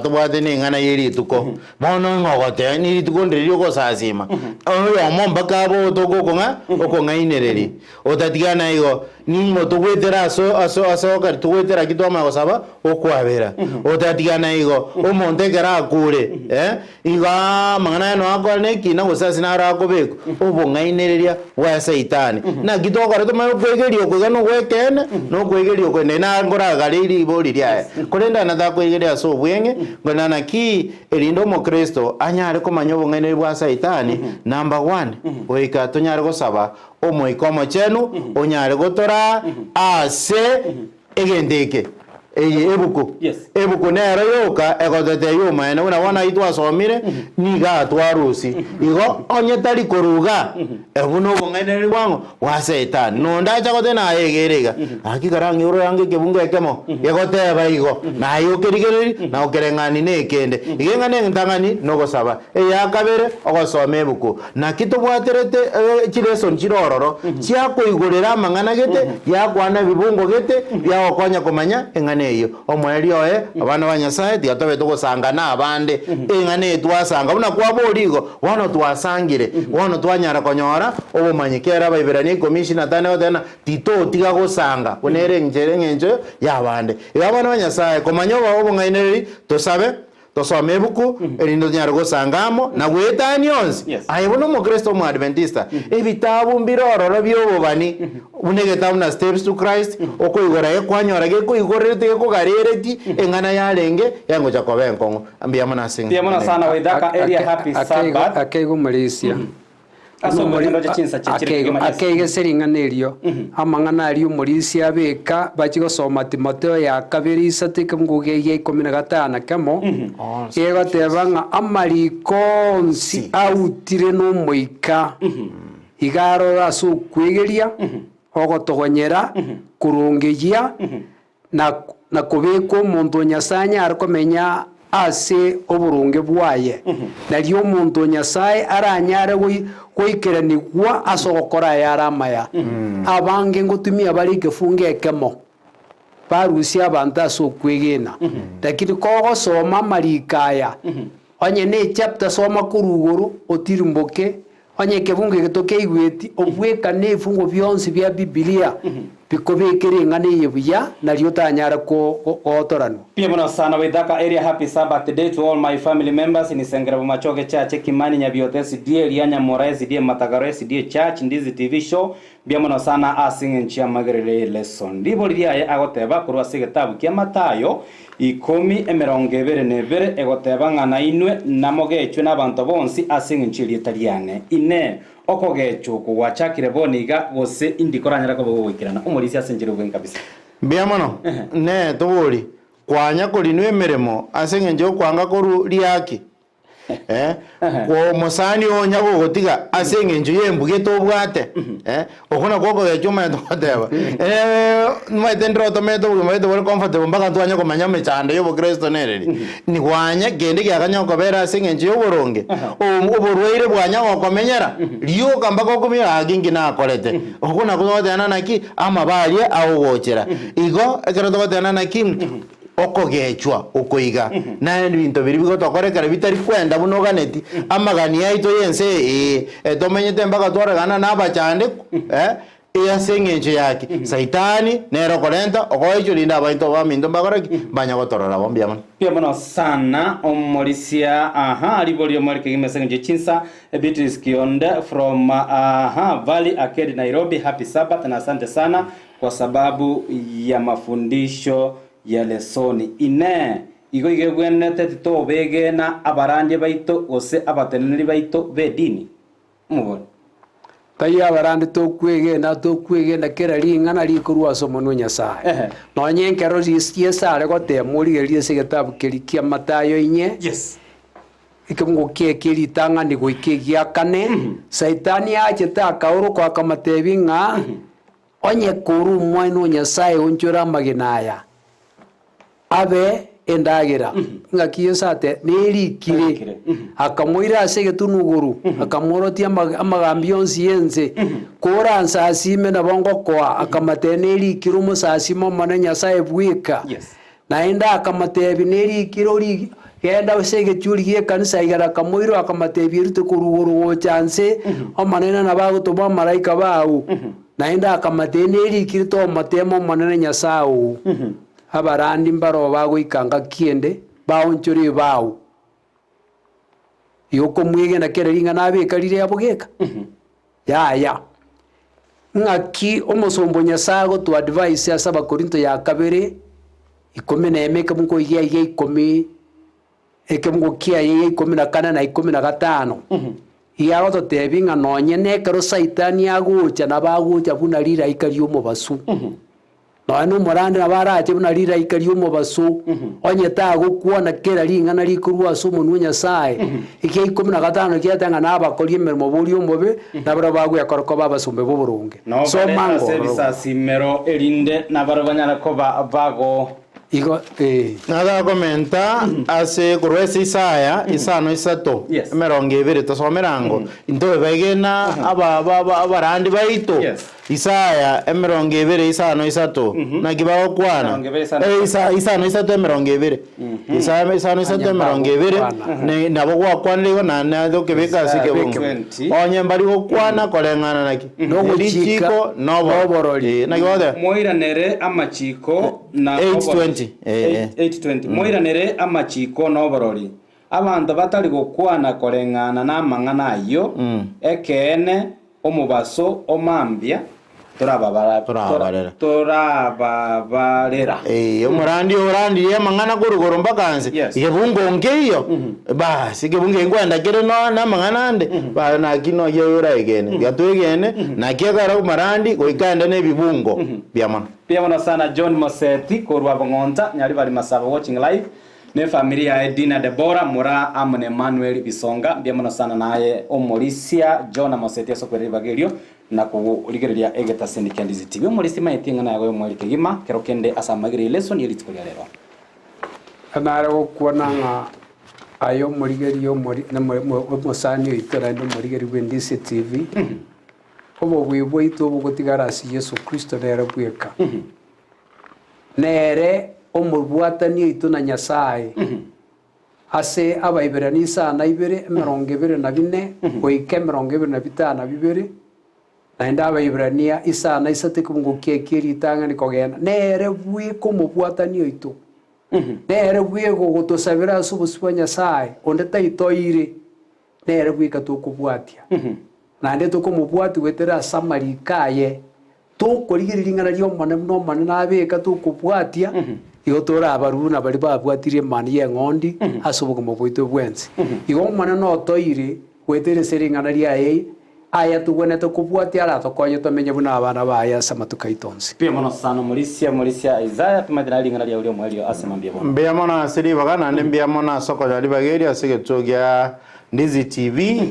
tobwate neng'ana ye rituko. Bono ng'a ogoteba ni rituko ndiri ri'ogosasima, oyomo mpaka abe ogotoka okong'a okong'ainereria. Otatigana igo, ning'o togwetera aso aso ase okari togwetera ki twamanya gosaba okwabera. Otatigana igo, omonto ekero akure eh, igo amang'ana aya noyo akore nekina gose ase naro akobekwa, obong'ainereria bwa saitani. Naki togokora tomanye okwegeria oko iga nogw'ekeene, na okwegeria oko naende nkoragare ribori riaye. Korende aye natakwegeria ase obweng'e, korende naki erinde omokristo anyare komanya obong'ainereria bwa saitani, number one, goika tonyare gosaba Omoika Omochenu onyare gotoraa ase egento eke, eye ebuku. Ebuku nero yoka egototeebia omoene buna bono ayio twasomire, nigo atwarusie. Igo onye tari koruga, obwo nobong'ainereria bwang'o? Bwa Saitani. Nonde acha goteba naye egere iga, gaki karang'e ororange ekebungo ekemo gegoteba igo, naye okerigererie na okereng'ani nekende. Iga eng'ana entang'ani nogosaba, eya kabere ogosoma ebuku. Naki tobwaterete chiresoni chire ororo chiakoigorera amang'ana gete, biakwana ebibungo gete, biagokonya komanya eng'ana eyio. Omoerio oye, abana ba Nyasae, tiga tobe togosanga nabande eng'ana eye twasanga. Buna kwaboria igo, bono twasangire, bono twanyara konyora obomanyi. Kera Abaiberania ikomi ishirini na tano egoteba ng'a titotiga gosanga, buna ere enchera eng'encho y'abande. Igo abana ba Nyasae, komanya obong'ainereria, tosabe. Tosome ebuku, erinde tonyare gosanga amo na goetania onsi. Aye buna omokristo omoadventista, ebitabu mbire ororo bi'obobani, buna egetabu buna Steps to Christ, okoigora gekwanyora gekoigorerete gekogarereti eng'ana yarenge yangocha koba enkong'u. Mbuya mono ase Mbuya mono sana Waithaka area happy Sabbath. Ake igo omorisia. Ase obogendu oche chinsa chiachire kegima yes. Ake iga ase ring'ana erio, amang'ana aria omorisia abeka bachie gosoma Timotheo ya kabere isato ekemungu gia ikomi na gatano na kemo, gegoteba ng'a amariko onsi autire n'Omoika, iga aroro ase okwegeria, ogotogonyera, korongeyia, na na kobekwa omonto o Nyasae anyare komenya ase oboronge bwaye, nario omonto o Nyasae aranyare goikeranigwa ase ogokora ayare amaya. Abange ngotumia bare ekefungo ekemo, barusia abanto ase okwegena. Lakini kogosoma amariko aya, onye ne echapter soma korwa igoro otirimboke, Onye ekebungo eke tokeigweti, obwekane ebifungo bionsi bia Bibilia bikobekere eng'ana eye buya, nario otanyare gotoranwa. Mbuya mono sana Waithaka area happy Sabbath day to all my family members in Isengera Bomachoge church Kimani Nyabioto SDA Rianyamora SDA Matagaro SDA church Ndizi TV show mbuya mono sana ase eng'encho y'amagerere ye lesson ribori riaye agoteba korwa ase egetabu kia Mathayo Ikomi emerongo ebere na ebere egoteba ng'a nainwe namogechwe nabanto bonsi ase engencho y'erieta riane. Inee! Okogechwa okwo gwachakire bono iga, gose indi koranyare koba gogoikerana? Omorisia ase enchera obweng'e kabisa. Mbuya mono. Inee! Tobori, kwanya korinwa emeremo ase engencho y'okwanga korwa riaki? Eh, omosani oo onya gogotiga ase eng'encho y'embugete obwate, eh, okwo nakwo okogecha omanyete goteba, eh, omanyete ndire otomete obogima bwaito bore comfortable mpaka twanye komanya emechando ya obokristo nereri. Nigwanya kende giakanya gokobera ase eng'encho y'oboronge, oborwaire bwanya gokomenyera, rioka mpaka okumia gaki nki nakorete. Okwo nakwo togoteba naki, amabe aria agogochera. Igo ekero togoteba naki. Okogechwa oko iga, na ebinto biria bigotokorekera bitari kwenda buna oganeti, amagani aito y'ense eye, ee, tomenyete mpaka twaregana nabachandeku, eh, ase engencho yaki? Saitani nere okorenta okoechwa rinde abaito baminto mbakore ki? Mbanya gotorora bo. Mbuya mono. Mbuya mono sana omorisia aha riborio mwari kegima ase engencho ye chinsa Beatrice Kionde from aha Valley Arcade Nairobi happy Sabbath na asante sana Kwa sababu ya mafundisho ya lesoni. Inee! Igo iga egwenerete titobegena abarandia baito gose abateneneri baito b'edini? Omobori. Taiyo abarandi tokwegena, tokwegena kera ring'ana rikorwa ase omonwa o Nyasae. Nonye ekero Yeso are goteema origererie ase egetabu keria kia Mathayo inye, ekemungo kiaye kie ritang'ani goika egia kane, Saitani achete akaoroka akamotebia ng'a, Onye korwa Omwana o Nyasae onchore amagena aya abe endagera, ngaki Yeso ate nerikire, akamoira ase egetunwa igoro, akamworotia amagambi onsi y'ense, Koransasime nabo ngokoa, akamatebia nerikire omosasime Omonene Nyasae bweka. Naende akamotebia, Nerikire ori, genda ase egechuri gi'ekanisa igoro. Akamoirwa, akamotebia, Erute korwa igoro gocha nse, Omonene nabo agotoma abamalaika bao. Naende akamotebia, Nerikire tomoteema Omonene Nyasae oo. Abarandi mbaroo bagoika ngaki ende, baonchore ebao y'okomwegena kera ring'ana abeka rire abogeka. Yaya. Ng'aki omosomba o Nyasae agotoa advice ase Abakorinto ya kabere ikomi na emo ekemungo gia iga ikomi ekemungo kiaye gia ikomi na kane na ikomi na gatano. Iga agototebia ng'a nonye na ekero saitani agocha nabo agocha buna rilaika ri'omobaso. Nonya nomorande nabo arache buna rilaika ri'omobaso, onye tagokwana kera ring'ana rikorwa ase omonwa o Nyasae. Ekia ikomi na gatano kiaete ng'a nabakorie emeremo boria omobe, nabarabwo bagwekora koba abasombe b'oboronge. Nao bare Soma ase ngororo. ebisasimero, erinde nabarabwo banyare koba bago. Igo, ee. Nagakomenta ase korwa ase Isaya isano isato emerongo ebere tosome rango, Intobegena abarandi baito. Isaya 28 isato, naki bagokwana? 23. Isaya 53 20. Isaya 53 20, nabo gwakwanire igo naende naende okebeka ase Isaya ekebungo. 20. Onye mbari gokwana koreng'ana naki? Nogochika, Richiko noborori. Eh, naki bagoteba? Moiranere amachiko na 8:20. Eh, eh. 8:20. Moiranere amachiko noborori. Abanto batari gokwana koreng'ana namang'ana ayio, ekeene, omobaso o mambia torababara- Torababarera. torababarera. Eh, omorandi orandirie amang'ana korwa igoro mpaka nse, Yes. ekebungo nkeiyo, basi ekebungo eki nkwenda kere no na amang'ana ande, ba naki noyio oraegene, tiga twegene, naki ekero omarandi goika ende na ebibungo bia mono. Mbuya mono sana John Moseti korwa Bong'onta, Nyaribari Masaba watching live. Ne efamiri yaye Dina Debora, Moraa amo na Emmanuel Bisonga, mbuya mono sana naye omorisia Jonah Moseti ase okwerera ribaga erio na korigereria egetaseni kia Ndizi TV. Omorisia maeti eng'ana yago y'omweri kegima kero kende ase amagera ye lesson ye rituko ria rero. Nare gokwana ng'a aye omorigereria omori omosani oito naende omorigereria bwe Ndizi TV, obobui bwaito obogotigara ase Yeso Kristo nere bweka. Nere omobwatani oito na Nyasae, ase Abaiberania 52, 24 goika 25, naende Abaiberania 53 ekebungo kiaye kie ritang'ani kogenda, nere bweka omobwatani oito, nere bweka ogotosabera ase obosio bwa Nyasae, onde taitoire, nere bweka tokobwatia. Naende tokomobwatia goetera ase amariko aye, Tokorigereria ring'ana ri'Omonene buna Omonene abeka tokobwatia, igo tore abaruru na baria babwatirie emani y'eng'ondi ase obogima bwaito bwensi. Igo Omonene otoire goetera ase ring'ana riaye aya togwenerete kobwatia aratokonye tomenye buna abana baye ase amatuko aito onsi. Mbuya mono sana omorisia, omorisia Isaya, tomaete nare ring'ana riao ri'omoerio ase mambia bono. Mbuya mono ase ribaga naende mbuya mono ase okonyora ribaga eri ase egetuo gia Ndizi TV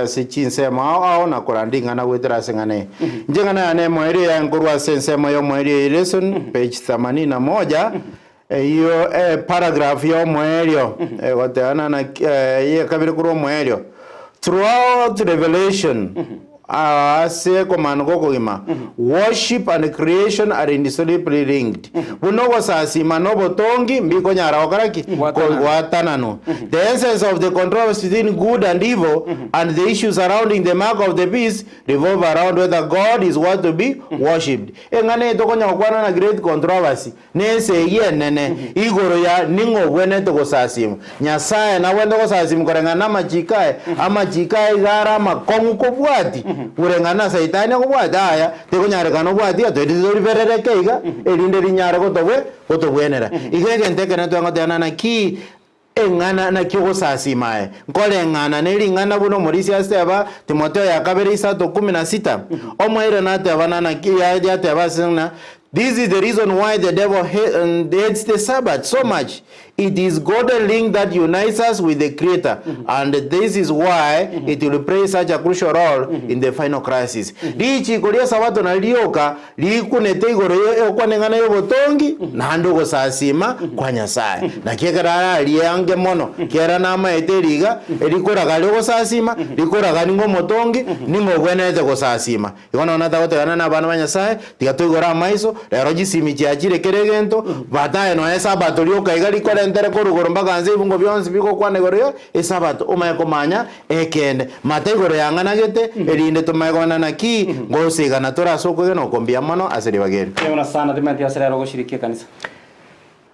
ase chinsemo ao ao na koranda ing'ana goetera ase eng'ana eye. Inche eng'ana yane emoerio yaye nkorwa ase ensemo y'omoerio eye lesson page 81 eyio e paragraph y'omoerio egotebana naki eyekabere korwa omoerio throughout revelation Ase ekomanu g'okogima, worship and creation are indissolubly linked. Buna ogosasima na obotongi mbikonyara gokora ki? Gwatananwa. The essence of the controversy between good and evil and the issues surrounding the mark of the beast revolve around whether God is worth to be worshipped. Eng'ana eye tokonya gokwana na great controversy Nesegi enene igoro ya ning'o ogwenerete gosasimwa. Nyasae nagwenerete gosasimwa koreng'ana namachiko aye. Amachiko aye iga are amakong'u kobwatia koreng'ana na Saitani akobwatia. Yaya, tekonyarekana obwatie iga toende toriberereke iga erinde rinyare gotobwe gotobwenera. Iga egento ekenene twangotebana naki Eng'ana naki ogosasiima aye? Nkoreng'ana ne ring'ana buna omorisia aseba, Timotheo ya kabere 3:16. Omoerio natebana naki yateba ase ng'a This is the reason why the devil hates the Sabbath so much. It is godly link that unites us with the Creator, and this is why it will play such a crucial role in the final crisis. Richiiko ri'Esabato nari rioka Rikunete igoro y'okwana eng'ana y'obotongi, naende ogosasiima kwa Nyasae. Naki ekero ararie ange mono, ekiagera namaete eriga erikoraga ri'ogosasiima, rikoraga ning'o omotongi, ning'o ogwenerete gosasiima. Igo nonya tagotegana nabana ba Nyasae, tiga toigore amaiso, rero chisimi chiachire kera egento, bataye nonya esabato rioka iga rikorentere korwa igoro mpaka nse ebibungo bionsi bigokwana igoro ye esabato, omanye komanya Ekeene, mata igoro yang'anagete, erinde tomanye komanya naki ngosigana tore ase okwegena oko mbuya mono ase ribaga eri. Mbuya mono sana, timanyeti ase rero ogoshiriki ekanisa.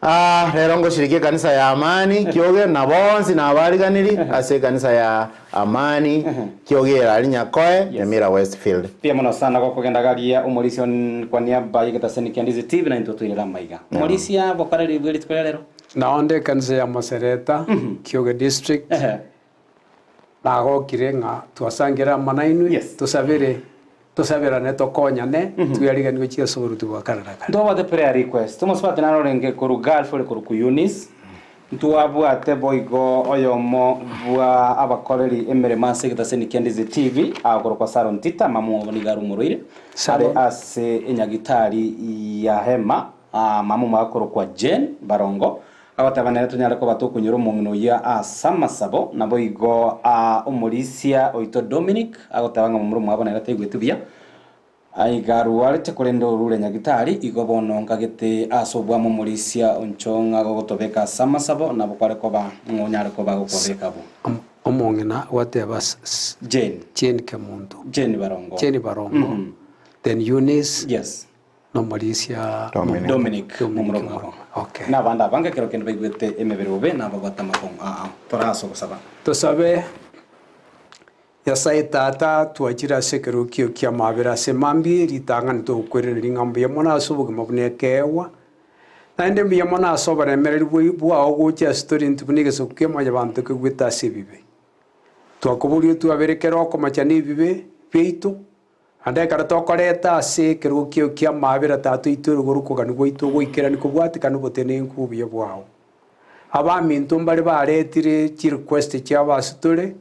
Ah, rero ngoshiriki ekanisa ya Amani Kioge, na bonsi nabariganiri ase ekanisa ya Amani Kioge ere aria Nyakoe, Nyamira Westfield. Mbuya mono sana gokogenda garia omorisia one kwa niaba y'egetaseni kia Ndizi TV naintwe toirere amaiga. Omorisia bokora ribuya rituko ria rero. Naonde ekanisa ya Masereta, Kioge District, Nagokire ng'a twasangire amo nainwe, tosabere, tosaberane, tokonyane, tweariganigwe gochia ase oboruoti bwa kare na kare. Ntwabwate prayer request. Omosubati naro orenge korwa Gulf ore korokwa Eunice. Ntwabwate boigo oyomo bwa abakoreri emeremo ase egetaseni kia Ndizi TV akorokwa Saron Tita, mama obo nigo are omorwaire are ase enyagitari ya Hema, mama omwabo akorokwa Jane Barongo. Agoteba nere tonyare koba tokonyora omong'ina oyio ase amasabo, naboigo omorisia oito Dominic agoteba ng'a momura omwabo nere taigweti buya. Aiga arwarete korende orure nyagitari, igo bono nkagete ase obwamo omorisia oncho ng'a gogotobeka ase amasabo, nabo kware koba ng'a onyare koba gokwabeka abwo. Omong'ina gwateba Jane. Jane Kemunto. Jane Barongo. Jane Barongo. Then Eunice. Yes. Nomorisia Dominic. Dominic momura omwabo. Okay. Na abande abange ekero kende baigwete emebere bobe nababwate amakong'u aa. Tore ase ogosaba. Tosabe. Nyasae Tata, twachire ase ekerogo kio ki'amaabera ase mambia ritang'ani togokwerereria ng'a mbuya mono ase obogima buna ekeegwa, naende mbuya mono ase oboremereri bwao gocha ase tore intwe buna egesaku kia mwanyabanto kegwete ase ebibe. Twakoboria otwabere kera okomocha na ebibe biaito, naende ekero tokoreta ase ekerogo kiao ki'amaabera Tata oito ore igoro okogania gwaito ogoikerania kobwatekana obotenenku bw'obuya bwao. Abaminto mbare baretire chirequest chiabo ase tore,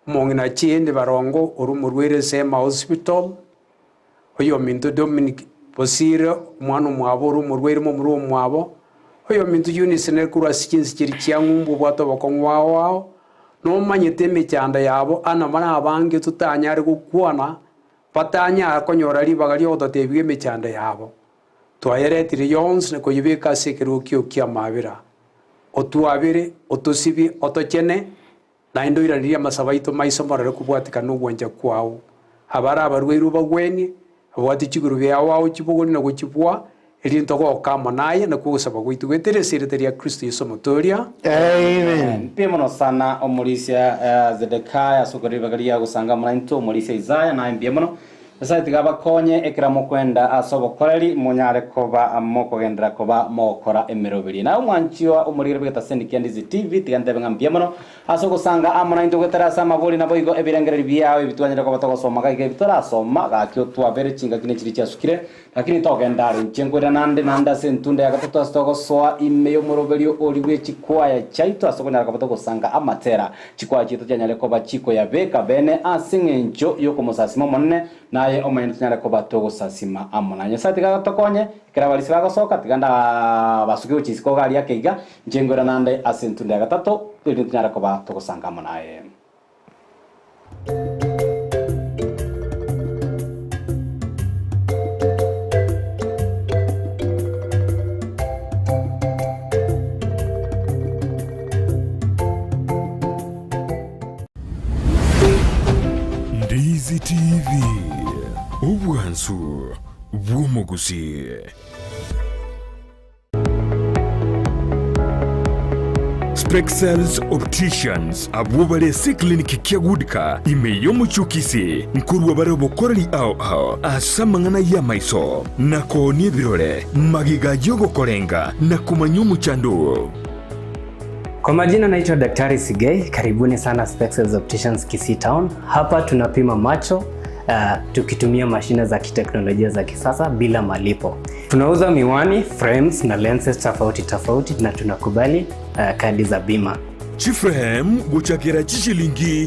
Omong'ina Jane Barongo ore omorwaire Nsema Hospital, oyominto Dominic Bosire omwana omwabo ore omorwaire momura omwabo, oyominto Eunice nere korwa ase chinse chiria chia ng'umbu obwate obokong'u ao ao, nomanyete emechando yabo ana bare abange totanyare gokwana, batanyare konyora ribaga riogototebia emechando yabo. Twayeretire yonsi na koyebeka ase ekerogo kio ki'amabera, otwabere, otosibie, otochene, Naende oiranerie amasabo aito maiso morore kobwatikana nogwancha kwao. Abare abarwaire obagwenie, ababwate chiguru biao ao chibogorie na gochibua, erinde togoke amo naye, nakwo ogosaba gwaito goetere ase erieta ria Kristo Yeso Omotooria. Amen. Mbuya mono sana omorisia Zedekiah ase okora ribaga riria gosanga amo naintwe, omorisia Isaya naye mbuya mono. Nyasae tiga abakonye ekero mokwenda ase obokoreri, monyare koba mokogenderera koba mogokora emeroberi. Naye omwanchiwa omorigere bw'egetaseni kia Ndizi TV, tiga ntebe ng'a mbuya mono ase ogosanga amo naintwe goetera ase amabori naboigo ebirengererio biao ebi twanyare koba togosoma gaiga ebi torasoma, gaki otwabere chingaki ne chiria chiasukire, Lakini togenda are inche nkoira nande naende ase entunda ya gatato ase togosoa ime y'omoroberio oria bwe chikwaya chiaito ase okonyara koba togosanga amatera. Chikwaya chiaito chianyare koba chikoyabeka bene ase eng'encho y'okomosasima Omonene, na aye omonyene tonyare koba togosasima amo naye. Nyasae tiga atokonye, ekero abarisia bagosoka, tiga ndabasuke gochia isiko iga aria ake iga, inche nkoira nande ase entunda ya gatato, erinde tonyare koba togosanga amo naye. Ndizi TV, obwansu bw'omogusii. Spexels Opticians abwo bare ase eclinic kia Goodka ime y'omochie o Kisii nkorwa bare obokoreri ao ao ase amang'ana y'amaiso na koonia ebirore, magega y'ogokorenga na komanya omochando oo. Kwa majina naitwa Daktari Sigei, karibuni sana Spexels Opticians Kisii Town. Hapa tunapima macho uh, tukitumia mashine za kiteknolojia za kisasa bila malipo. Tunauza miwani, frames na lenses tofauti tofauti na tunakubali uh, kadi za bima. Chiframe gochakera chishilingi.